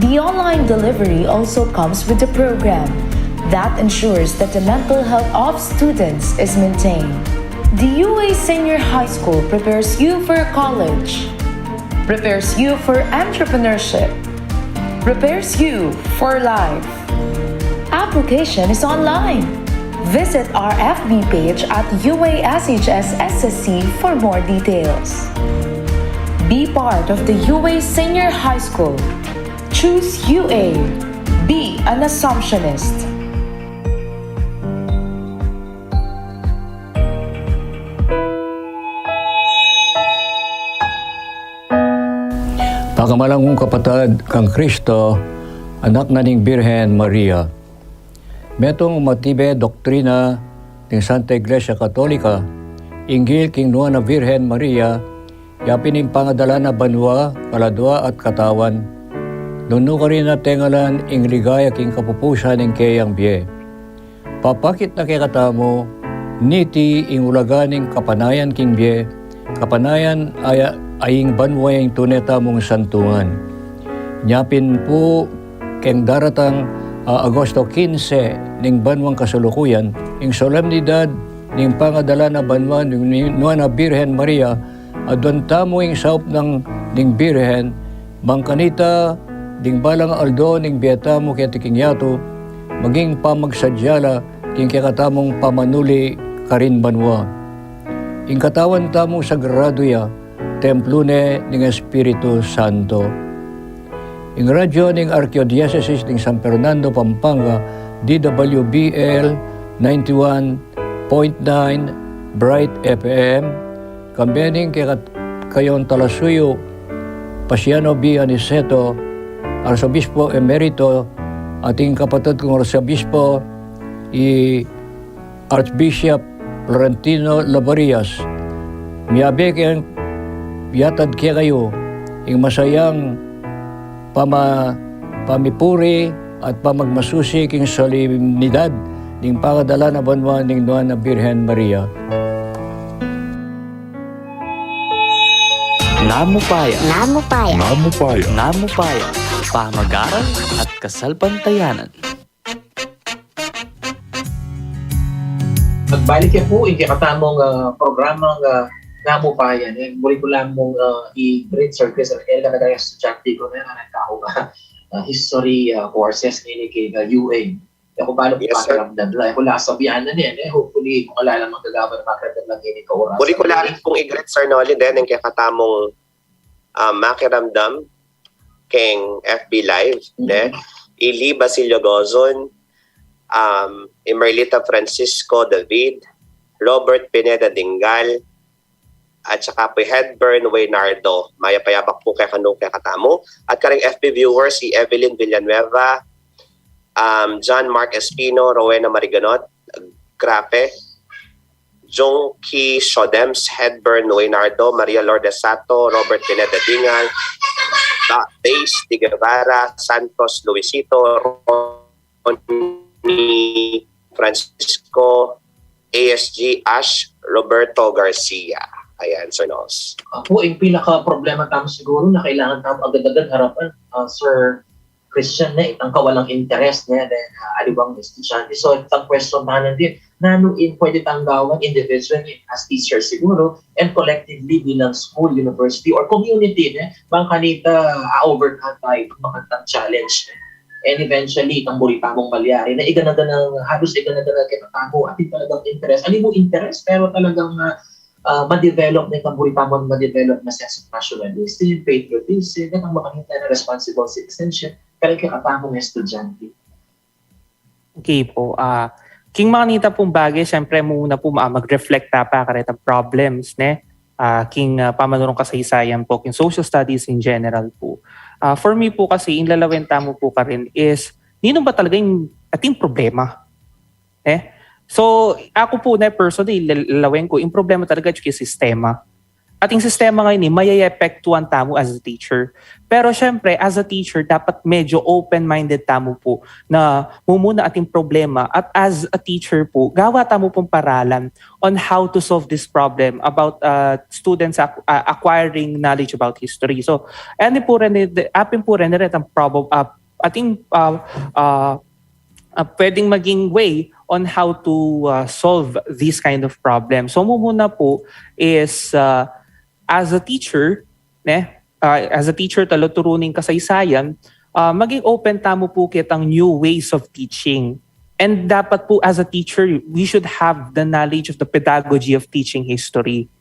The online delivery also comes with a program that ensures that the mental health of students is maintained. The U A Senior High School prepares you for college, prepares you for entrepreneurship, prepares you for life. Application is online. Visit our F B page at U A S H S S S C for more details. Be part of the U A Senior High School. Choose U A. Be an Assumptionist. Pakamalan kung kapatad kang Kristo, anak na ning Birhen Maria. Metung matibe doktrina ning Santa Iglesia Katolika, inggil king nuan a Birhen Maria, yapin ing pangadala na banua, kaladua at katawan. Nung nukarin na tengalan ing ligaya king kapupusan ning keyang bie. Papakit na kekatamu, niti ing ulaga ning kapanayan king bie, kapanayan a ing banua ing tune tamung santuan. Nyapin pu keng daratang, ah, Agosto kinse ning banuang kasalukuyan, ing solemnidad ning pangadala na banua ning, ning nuan a Birhen Maria, aduan tamu ing saup nang ning Birhen, bang kanita, ding balang aldo ning bie tamu keti king yatu, maging pamagsadya la king kekatamung pamanuli karin banua. Ing katawan tamu sagradu ya, templo ne ning Espiritu Santo. Ing radyo ning Arkidiosesis ning San Fernando, Pampanga, D W B L ninety-one point nine Bright F M, kambe ning keka-, kayong talasuyu, Pasiano B. Aniceto, Arsobispo Emerito, at ing kapatad kung Arsobispo, i Archbishop Florentino Laborias, miyabe keng yatad kekayu ing masayang pama-, pamipuri at pamagmasusi king solemnidad ning pangadala na banua ning nuan a Birhen Maria. Namupaya. Namupaya. Namupaya. Namupaya. Pamag-aral at kasalpantayanan. Balik ya pu, ing kekatamung, ah, programa nga namu pa yan, e. Buri ku la mung, ah, i-greet, Sir Chris, e, talaga estudyante ku ne, nanu, nagkakauga, ah, history, ah, courses ngeni keng, ah, U A. E ku balu ku pakiramdam la, e ku la sabian ne, e. Hopefully, kung ala la mang gagawan, pakiramdam la ngeni kaorasan. Buri ku la rin pung i-greet, Sir Noli, den ing kekatamung, ah, makiramdam keng F B Live, ne? I Lee Basilio Gozon, um, i Merlita Francisco David, Robert Pineda Dingal, at saka pu i Hedburn Waynardo. Mayap a yabak pu kekanu, kekatamu. At karing F B viewers, i Evelyn Villanueva, um, John Mark Espino, Rowena Mariganot, Grape, Junki Shodems, Hedburn Waynardo, Maria Lourdes Sato, Robert Pineda Dingal, Da-, Days de Guevara, Santos Luisito, Ronnie Francisco, A S G Ash Roberto Garcia. Ayan, Sir Nos. Apu, ing pinaka-problema tamu siguru na kailangan tamu agad-agad harapan, ah, Sir Christian, ne, itang kawalang interes, ne, den, ah, aliwang estudyante. So, itang question tamu din, nanu ing pwede tang gawan individually as teacher siguru, and collectively bilang school, university, or community, ne, bang kanita, ah, overcome tamu itang makantang challenge, ne? And eventually, itang buri tamung malyari, ne, igana-gana, halos igana-gana kekatamu, atin talagang interes. Aliwa interes, pero talagang, ah, ah, ma-develop ne itang buri tamung ma-develop na sense of nationalism, patriotism, ne, itang makanita na responsible citizenship, karing kekatamung estudyante. Okay pu. Ah, king makanita pung bage, siyempre, muna pu, ah, mag-reflect ta pa karetang problems, ne? Ah, king, ah, pamanurung kasaysayan pu, king social studies in general pu. Ah, for me pu kasi, ing lalawen tamu pu karin is, ninu ba talaga ing ating problema? Ne? So, aku pu, ne, personally, lal-, lalawen ku, ing problema talaga atyu king sistema. At ing sistema ngeni, e, mayeepektuhan tamu as a teacher. Pero siyempre, as a teacher, dapat medyo open-minded tamu pu na mumuna ating problema. At as a teacher pu, gawa tamu pung paralan on how to solve this problem about, uh, students ac-, uh, acquiring knowledge about history. So, ani pu rin, e, apin pu rin, e, itang prob-, uh, ating, uh, uh, uh, pwedeng maging way on how to, uh, solve this kind of problem. So, mumuna pu is, uh, as a teacher, ne, uh, as a teacher, taluturu ning kasaysayan, uh, maging open tamu pu ketang new ways of teaching. And dapat pu, as a teacher, we should have the knowledge of the pedagogy of teaching history.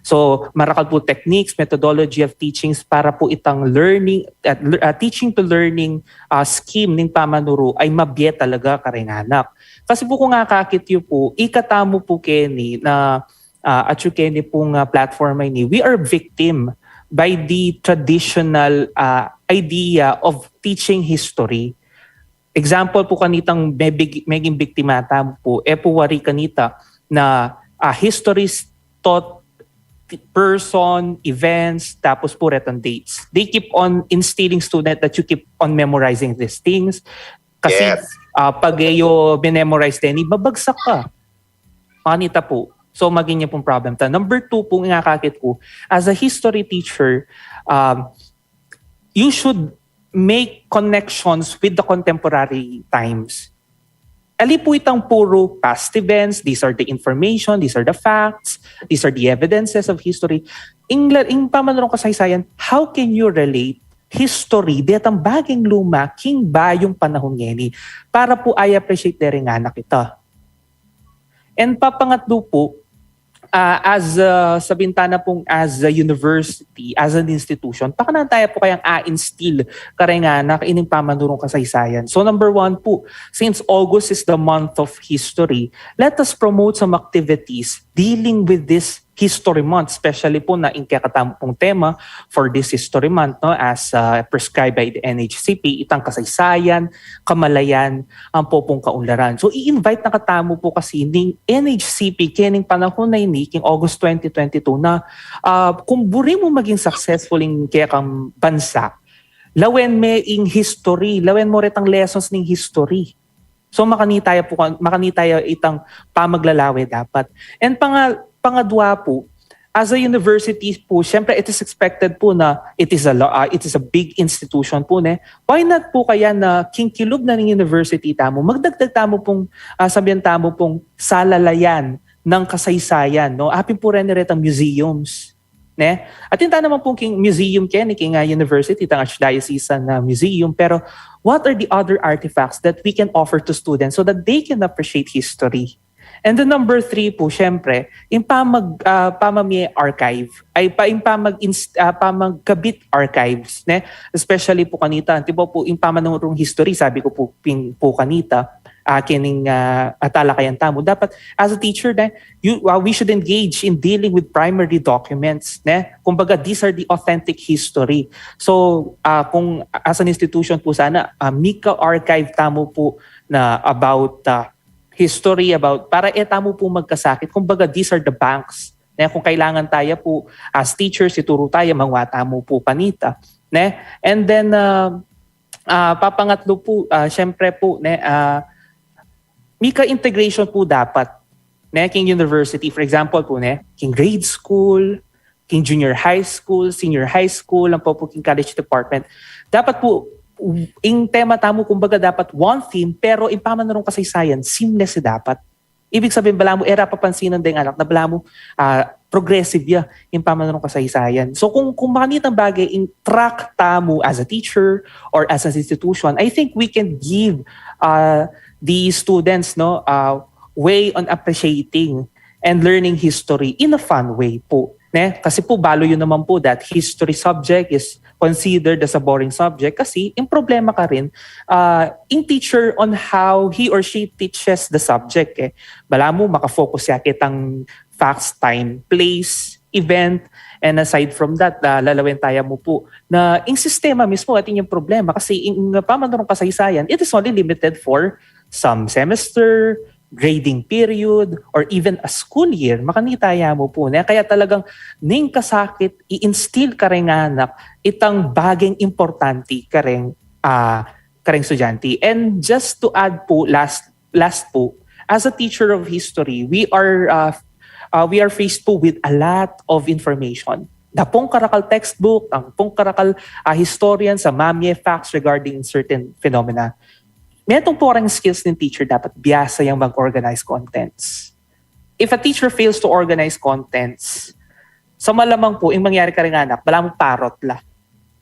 So, marakal pu techniques, methodology of teachings para pu itang learning, at le-, ah, teaching to learning, ah, scheme ning pamanuru ay mabie talaga karing anak. Kasi pu kung akakit yu pu, ikatamu pu keni na, ah, atyu keni pung, ah, platform a ini, we are victim by the traditional, ah, idea of teaching history. Example pu kanitang mebig-, meging biktima tamu pu, e pu wari kanita na, ah, history is taught person, events, tapos pu retang dates. They keep on instilling student that you keep on memorizing these things. Kasi, yes, ah, pag e yu minemorize, then ibabagsak ka. Makanita pu. So, maging yan pung problem ta. Number two pu, ing akakit ku, as a history teacher, um, you should make connections with the contemporary times. Ali pu itang puro past events, these are the information, these are the facts, these are the evidences of history. Ing la-, ing pamanurung kasaysayan, how can you relate history, detang baging luma, king bayung panahun ngeni, para pu i-appreciate de ring anak ita? And papangatlu pu, ah, as, ah, sabyan ta na pung as a university, as an institution, pakananu taya pu kayang a-instill kareng anak ining pamanurung kasaysayan? So number one pu, since August is the month of history, let us promote some activities dealing with this History Month, especially pu na ing kekatamu pung tema for this History Month, no, as, ah, prescribed by the N H C P, itang kasaysayan, kamalayan, ampo pung kaunlaran. So, i-invite na katamu pu kasi ning N H C P kening panahun a ini, king August twenty twenty-two na, ah, kung buri mu maging successful ing kekang bansa, lawen me ing history, lawen mu retang lessons ning history. So, makanita ya pu, makanita ya itang pamaglalawe dapat. And panga-, pangadwa pu, as a university pu, syempre, it is expected pu na it is a lo-, ah, it is a big institution pu, ne? Why not pu kaya na king kilub na ning university tamu, magdagdag tamu pung, ah, sabyan tamu pung salalayan ng kasaysayan, no? Apin pu rin retang museums, ne? Atin ta naman pung king museum keni, king, ah, university, itang archdiocesan na museum, pero what are the other artifacts that we can offer to students so that they can appreciate history? And then number three po, syempre, yung pamag, ah, pamamie archive, ay pa, yung pamag, ah, pamagkabit archives, ne? Especially po kanita, di ba po, yung pamanurung history, sabi ko po, pin, po kanita, ah, kining, ah, talakayan tamu. Dapat, as a teacher, ne, you, ah, we should engage in dealing with primary documents, ne? Kumbaga, these are the authentic history. So, ah, kung as an institution po sana, ah, mika-archive tamu po na about, ah, history, about, para e tamu po magkasakit. Kumbaga, these are the banks. Ne, kung kailangan taya po, as teachers, ituru taya, mangwa tamu po kanita. Ne? And then, ah, ah, papangatlo po, ah, syempre po, ne, ah, mika-integration po dapat, ne, king university, for example po, ne, king grade school, king junior high school, senior high school, ang po, po king college department. Dapat po, ing tema tamu, kumbaga, dapat one theme, pero ing pamanurung kasaysayan, seamless ya dapat. Ibig sabihin, balamu, e ra papansinan deng anak na balamu, ah, progressive ya ing pamanurung kasaysayan. So, kung, kung makanitang bagay ing track tamu as a teacher or as an institution, I think we can give, ah, the students, no, ah, way on appreciating and learning history in a fun way po. Ne? Kasi po, balu yu naman po that history subject is considered as a boring subject kasi yung problema karin, ah, yung teacher on how he or she teaches the subject, eh. Balamu, makafocus ya kitang facts, time, place, event, and aside from that, ah, lalawen taya mu po na yung sistema mismo, atin yung problema kasi yung pamanurung kasaysayan, it is only limited for some semester, grading period, or even a school year. Makanita ya mu po, ne? Kaya talagang ning kasakit i-instill kareng anak itang bageng importante kareng, ah, kareng estudyante. And just to add po, last, last po, as a teacher of history, we are, ah, ah, we are faced po with a lot of information. Dapong karakal textbook, dapong karakal, ah, historian sa mamie facts regarding certain phenomena. Metung po kareng skills ning teacher, dapat biasa yang mag-organize contents. If a teacher fails to organize contents, sa malamang po, yung mangyari kareng anak, balamu parot la.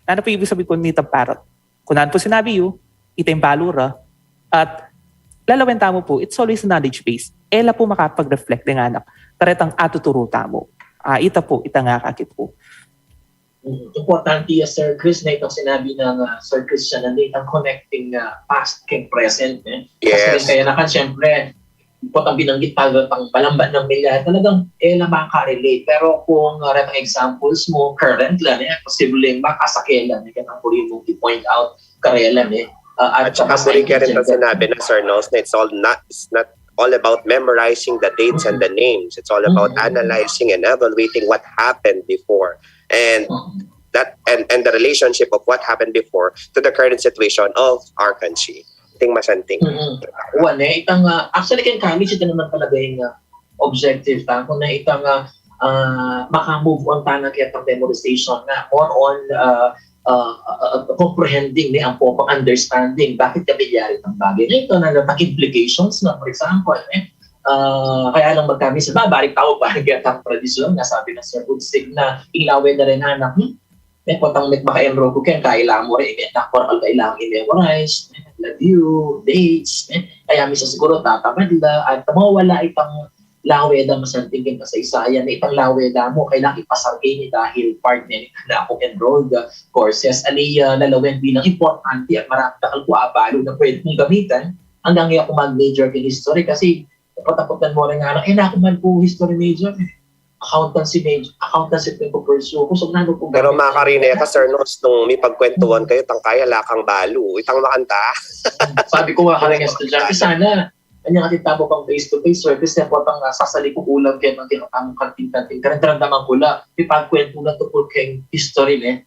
Ano po ibig sabihin ko nitang parot? Kung nanu po sinabi yu, ita yung balu ra, at lalawen tamu po, it's always knowledge base. E la po makapag-reflect deng anak karetang atuturu tamu. Ah, ita po, ita nga kakit po. Mm, importante ya, Sir Chris, na itang sinabi ng, ah, Sir Christian, na itang connecting, ah, past keng present, eh. Yes. Kasi kaya na kan, syempre, potang binanggit talaga pang palamban ng milya, talagang e la makarelate. Pero kung, ah, retang examples mu, current la, eh, posible makasakit la, eh, katang puri mung i-point out, karela, eh. Ah, At saka puri ka rin ang sinabi na, Sir Nos, na it's all not, it's not all about memorizing the dates and the names. It's all about Mhm. analyzing and evaluating what happened before. And Mhm. that and and the relationship of what happened before to the current situation of our country. Ting masanting. Mm-mm. Wan, eh, itang, ah, actually, keng college, ita naman talaga yung, ah, objective ta. Kung na itang, ah, ah, maka-move on ta na kaya itang memorization na, more on, ah, ah, ah, ah, comprehending, ne, ang po, pang understanding, bakit ka bilyari itang bagay na ito, na itang implications na, for example, eh, ah, kaya lang magkami sa ba, balik tao pa, kaya itang tradisyon, na sabi ng Sir Udsig na, ilawe na rin anak, hmm? Eh, potang met baka enroll ko kaya, kailangan mo rin, eh, na, for all kailangan i-memorize, eh, love you, dates, eh, kaya minsan siguro tatamad la, at mawala itang lawe da masanting keng kasaysayan, itang lawe da mu, kailangan ipasar keni dahil part ne ni na akong enrolled, ah, courses, ali, ah, lalawen bilang importante at marami dakal ku abalu na pwede kung gamitan, hanggang iya ku mag-major keng history kasi tapat-tapatan mo rin nga lang, eh, na aku man po history major, eh. Accountancy major, accountancy po yung pursue ko, so nanu po Pero gamitan? makarine ka, Sir Nos, nung mipagkwentuhan kayo, tangkaya lakang balu. Itang makanta. Sabi ko nga kareng estudyante, sana, anya nga tabo pang face-to-face service, kaya po pang, ah, sasali ko ulam kaya ng tinatang kanting-kanting, karang daramdaman ko la, may pagkwento na tungkol kayong history, ne?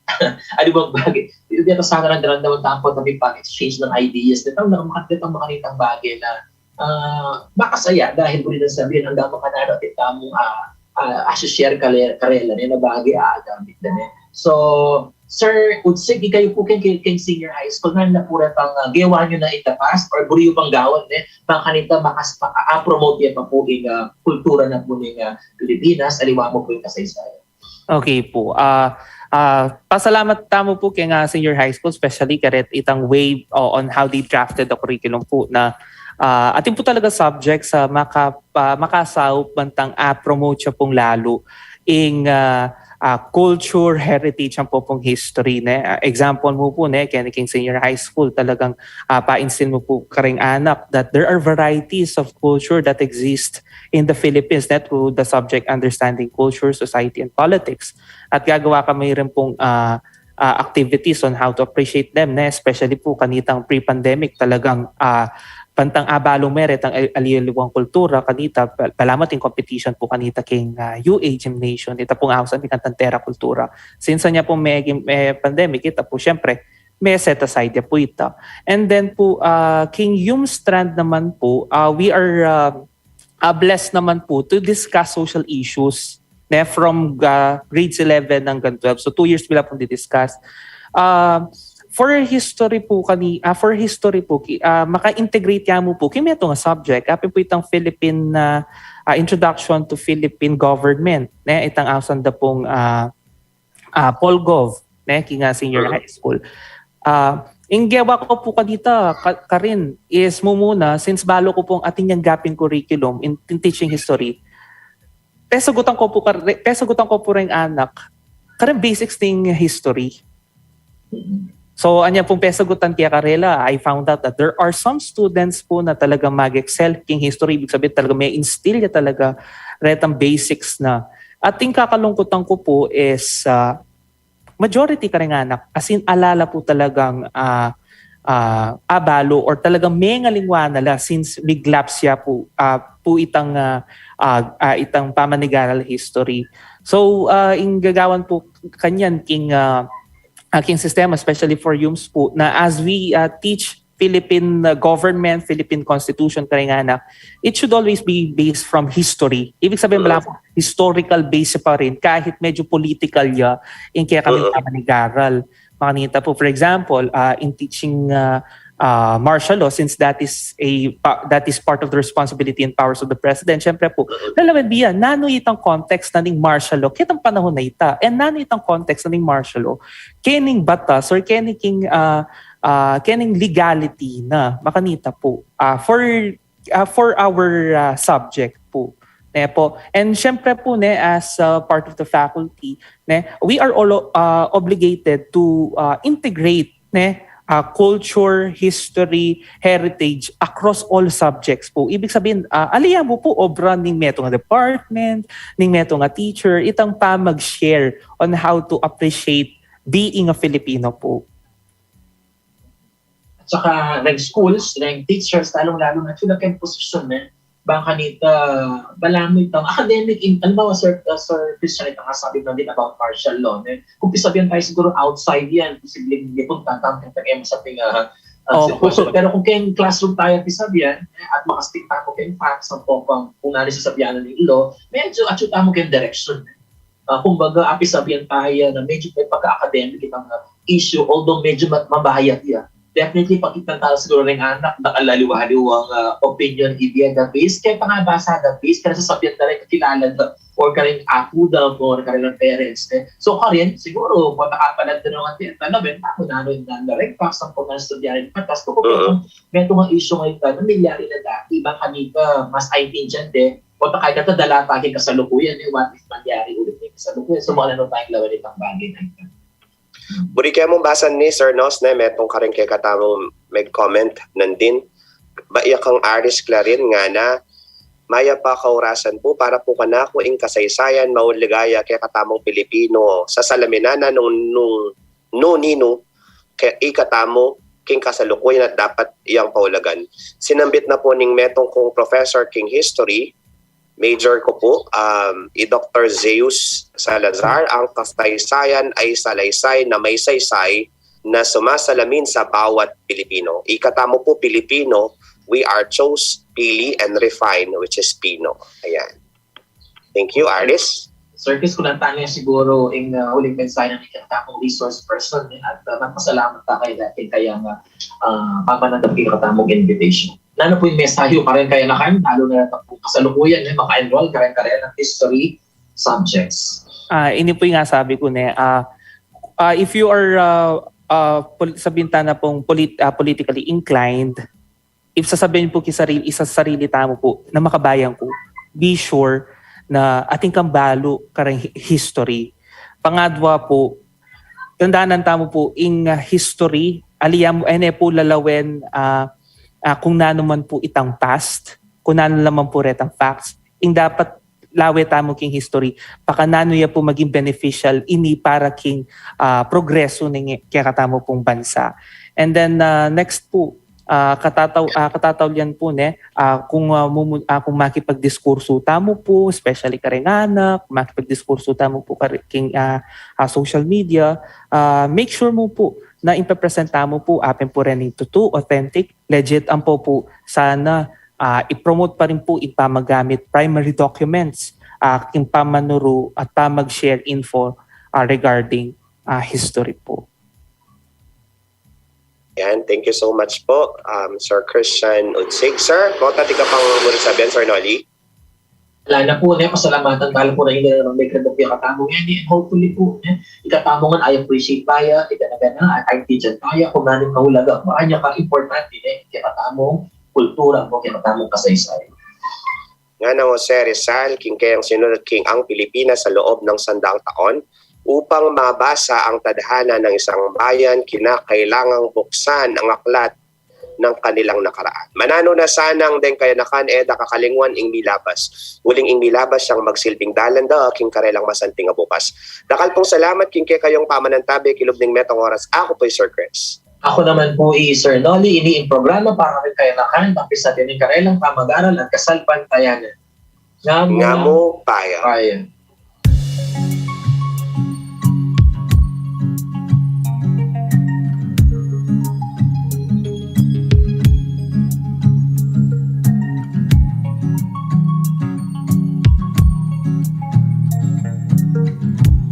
Ano bang bagay? Hindi na sana lang daramdaman tayo po na may pag-exchange ng ideas, ne? Ang mga makakita ang makanitang bagay na, ah, makasaya dahil muli na sabihin, ang dapat ka na natin tamong, ah, ah, share kare-, karela, ne? Na bagay, ah, gamit na, ne? So, Sir Udsig, ikayu pu keng, keng, keng senior high school, nanu na pu retang, ah, gewa yu na in the past or buri yu pang gawan, ne? Bang kanita makas-, maka-promote ya pa pu ing, ah, kultura na pu ning, ah, Pilipinas, aliwa mu pu ing kasaysayan. Okay pu. Ah, ah, pasalamat tamu pu keng, ah, senior high school, especially karet itang way, o, on how they drafted the curriculum pu na, ah, atin pu talaga subjects a maka-, ah, makasaup bantang, ah, promote ya pung lalu ing, ah, ah, culture, heritage, ampo pung history, ne? Ah, example mu pu, ne, keni keng senior high school, talagang, ah, pa-instill mu pu kareng anak that there are varieties of culture that exist in the Philippines, ne, through the subject understanding culture, society, and politics. At gagawa kami rin pung, ah, ah, activities on how to appreciate them, ne? Especially pu kanitang pre-pandemic, talagang, ah, bantang abalu me retang al-, aliwa-liwang kultura kanita, pa-, palamat ing competition pu kanita keng, ah, U A Gymnasium, ita pung ausan mi kantang Terra Kultura. Since anya pu me, me pandemic, ita pu, siyempre, me set aside ya pu ita. And then pu, ah, keng YUM strand naman pu, ah, we are, ah, ah, blessed naman pu to discuss social issues, ne, from, ah, grades eleven hanggang twelve. So, two years mi la pung di-discuss. Ah, for history pu kani-, ah, for history pu, ki-, ah, maka-integrate ya mu pu keng metung a subject. Apin pu itang Philippine, ah, ah, Introduction to Philippine Government, ne, itang ausan da pung, ah, ah, Polgov, ne, keng, ah, senior high school. Ah, ing gewa ku pu kanita, ka-, karin is mumuna, since balu ku pung atin yang gap in curriculum, in, in teaching history, pesagutan ku pu kare-, pesagutan ku pu reng anak, karin basics ning history. So, anya pung pesagutan ke karela, I found out that there are some students pu na talagang mag-excel keng history, ibig sabihin talaga me-instill ya talaga retang basics na. At ing kakalungkutan ku pu is, ah, majority kareng anak, as in, ala la pu talagang, ah, ah, abalu or talagang mengalingwa na la since miglapse ya pu, ah, pu itang, ah, ah, ah, itang pamanigaral history. So, ah, ing gagawan pu kanyan keng, ah, ah, keng sistema, especially for YUMS pu, na as we, ah, teach Philippine, ah, government, Philippine Constitution, kareng anak, it should always be based from history. Ibig sabihin, wala pu, historical base pa rin, kahit medyo political ya ing kekaming pamanigaral. Makanita pu, for example, ah, in teaching, ah, ah, martial law, since that is a pa-, that is part of the responsibility and powers of the president, syempre pu, lalawen biya, nanu itang context na ning martial law ketang panahun a ita, and nanu itang context na ning martial law kening batas or keni keng, ah, ah, kening legality na, makanita pu, ah, for, ah, for our, ah, subject pu. Ne pu? And syempre pu, ne, as, ah, part of the faculty, ne, we are all, ah, obligated to, ah, integrate, ne, ah, culture, history, heritage across all subjects pu. Ibig sabihin, ah, ali ya mu pu obra ning metung a department, ning metung a teacher, itang pamag-share on how to appreciate being a Filipino pu. At saka reng schools, reng teachers, lalong-lalo na, atyu la keng posisyon, ne, bang kanita, balamu itang academic, in, halimbawa, Sir, uh, Sir Christian, itang sabi na din about martial law, ne? Kung pisabihan tayo siguro outside yan, posibleng di punta tayo keng M sa ating, uh, uh, symposium. Pero kung keng classroom tayo pisabihan, eh, at makastig tayo keng facts, ang popang, kung nani sasabihan na ning law, medyo atyu tayo keng direction, ne? Ah, kumbaga, api sabihan tayo na medyo may pagka-academic itang, ah, issue, although medyo ma-, mabayat ya. Definitely, pag itang tala siguro reng anak, nakalaliwa-liwang, ah, opinion, idea, the base, kaya pa nga basa the base, kaya sasabihan na rin kakilala na, or kareng apu da, or kareng parents, eh. So, karin, siguro, kung makapalag na naman din, talaga, ako na rin na, na rin, pa, sa kung nasa studyari, patas, kung metung a issue ngayon, na nangyayari na dati, ibang kanita, mas I T dyan, de, o ta kahit ata dala ta keng kasalukuyan, eh, what if mangyari ulit keng kasalukuyan? So, makananu tayang lawen itang bagay na ita. Buri ke mung basan ni Sir Nos, ne, metung karin kekatamung mag-comment nandin. Ba iya kang Aris Clarin, ngana, mayap a kaurasan pu para pu kanaku ing kasaysayan, maligaya kekatamung Pilipino. Sasalaminan na nung, nung, nung ninu, ke-, ikatamu keng kasalukuyan at dapat yang paulagan. Sinambit na pu ning metung kung professor keng history, major ku pu, um, i Doktor Zeus Salazar, ang kasaysayan ay salaysay na may saysay na sumasalamin sa bawat Pilipino. Ikatamu pu Pilipino, we are chose, pili, and refine, which is Pino. Ayan. Thank you, Aris. Sir Chris, kunan tana siguru ing uh, huling mensahe na ning kekatamung resource person, eh, at uh, magpasalamat ta kaya dati kaya nga uh, pamananap kekatamung invitation. Nanu pu ing mensahe yu pa ring kayanakan, lalu na pu kasalukuyan, eh, maka-enroll kareng karelang history subjects? Ah, ini pu ing sabi ku ne, ah, ah, if you are, ah, ah, pol- sabihin ta na pung polit- ah, politically inclined, if sasabihin pu ki sarili, isa sarili tamu pu na makabayan ku, be sure na atin kang balu kareng hi- history. Pangadwa pu, tandanan tamu pu ing ah, history, ali ya mu, ene pu lalawen, ah, ah, kung nanu man pu itang past, kung nanu man pu retang facts, ing dapat lawe tamu king history, pakananu ya pu maging beneficial ini para king ah, progreso ning kekatamu pung bansa. And then ah, next pu, ah, katataw ah, katatawlian pu ne, ah, kung ah, mumu- ah, kung makipagdiskurso tamu pu, especially kareng anak, kung makipagdiskurso tamu pu kare- king ah, ah, social media, ah, make sure mu pu na ipepresent tamu pu atin pu rin ing tutu, authentic, legit, ampo pu sana ah, i-promote pa rin pu ing pamagamit primary documents, ah, king pamanuru at pamag-share info ah, regarding ah, history pu. Yan, thank you so much po, um, Sir Christian Udsig. Sir, kota, atin ka pang murit sabian, Sir Nolly? Ala na pu, ne, pasalamatan ta la pu na ina na may kandang kekatamu ngeni, and hopefully pu, ne, ikatamu ngan i-appreciate ta ya, ikatamu ngan i-appreciate ta ya, kung nanu ing kahulaga, makanyan ka importante, ne, kekatamung kultura, o kekatamung kasaysayan. Ngana Jose Rizal, king kayang sinulat king Ang Pilipinas sa Loob ng Sandang Taon, upang mabasa ang tadhana ng isang bayan, kinakailangang buksan ang aklat ng kanilang nakaraan. Mananu na sanang deng kayanakan e da kakalingwan ing milabas. Uling ing milabas yang magsilbing dalan da king karelang masanting a bukas. Dakal pung salamat king kekayung pamanantabe king lub ning metang oras. Aku pu'y Sir Chris. Aku naman pu i Sir Nolly, ini ing programa para king kayanakan, pampisabi ning karelang pamag-aral at kasalpantayanan. Nga mu, Nga mu, paya. Paya.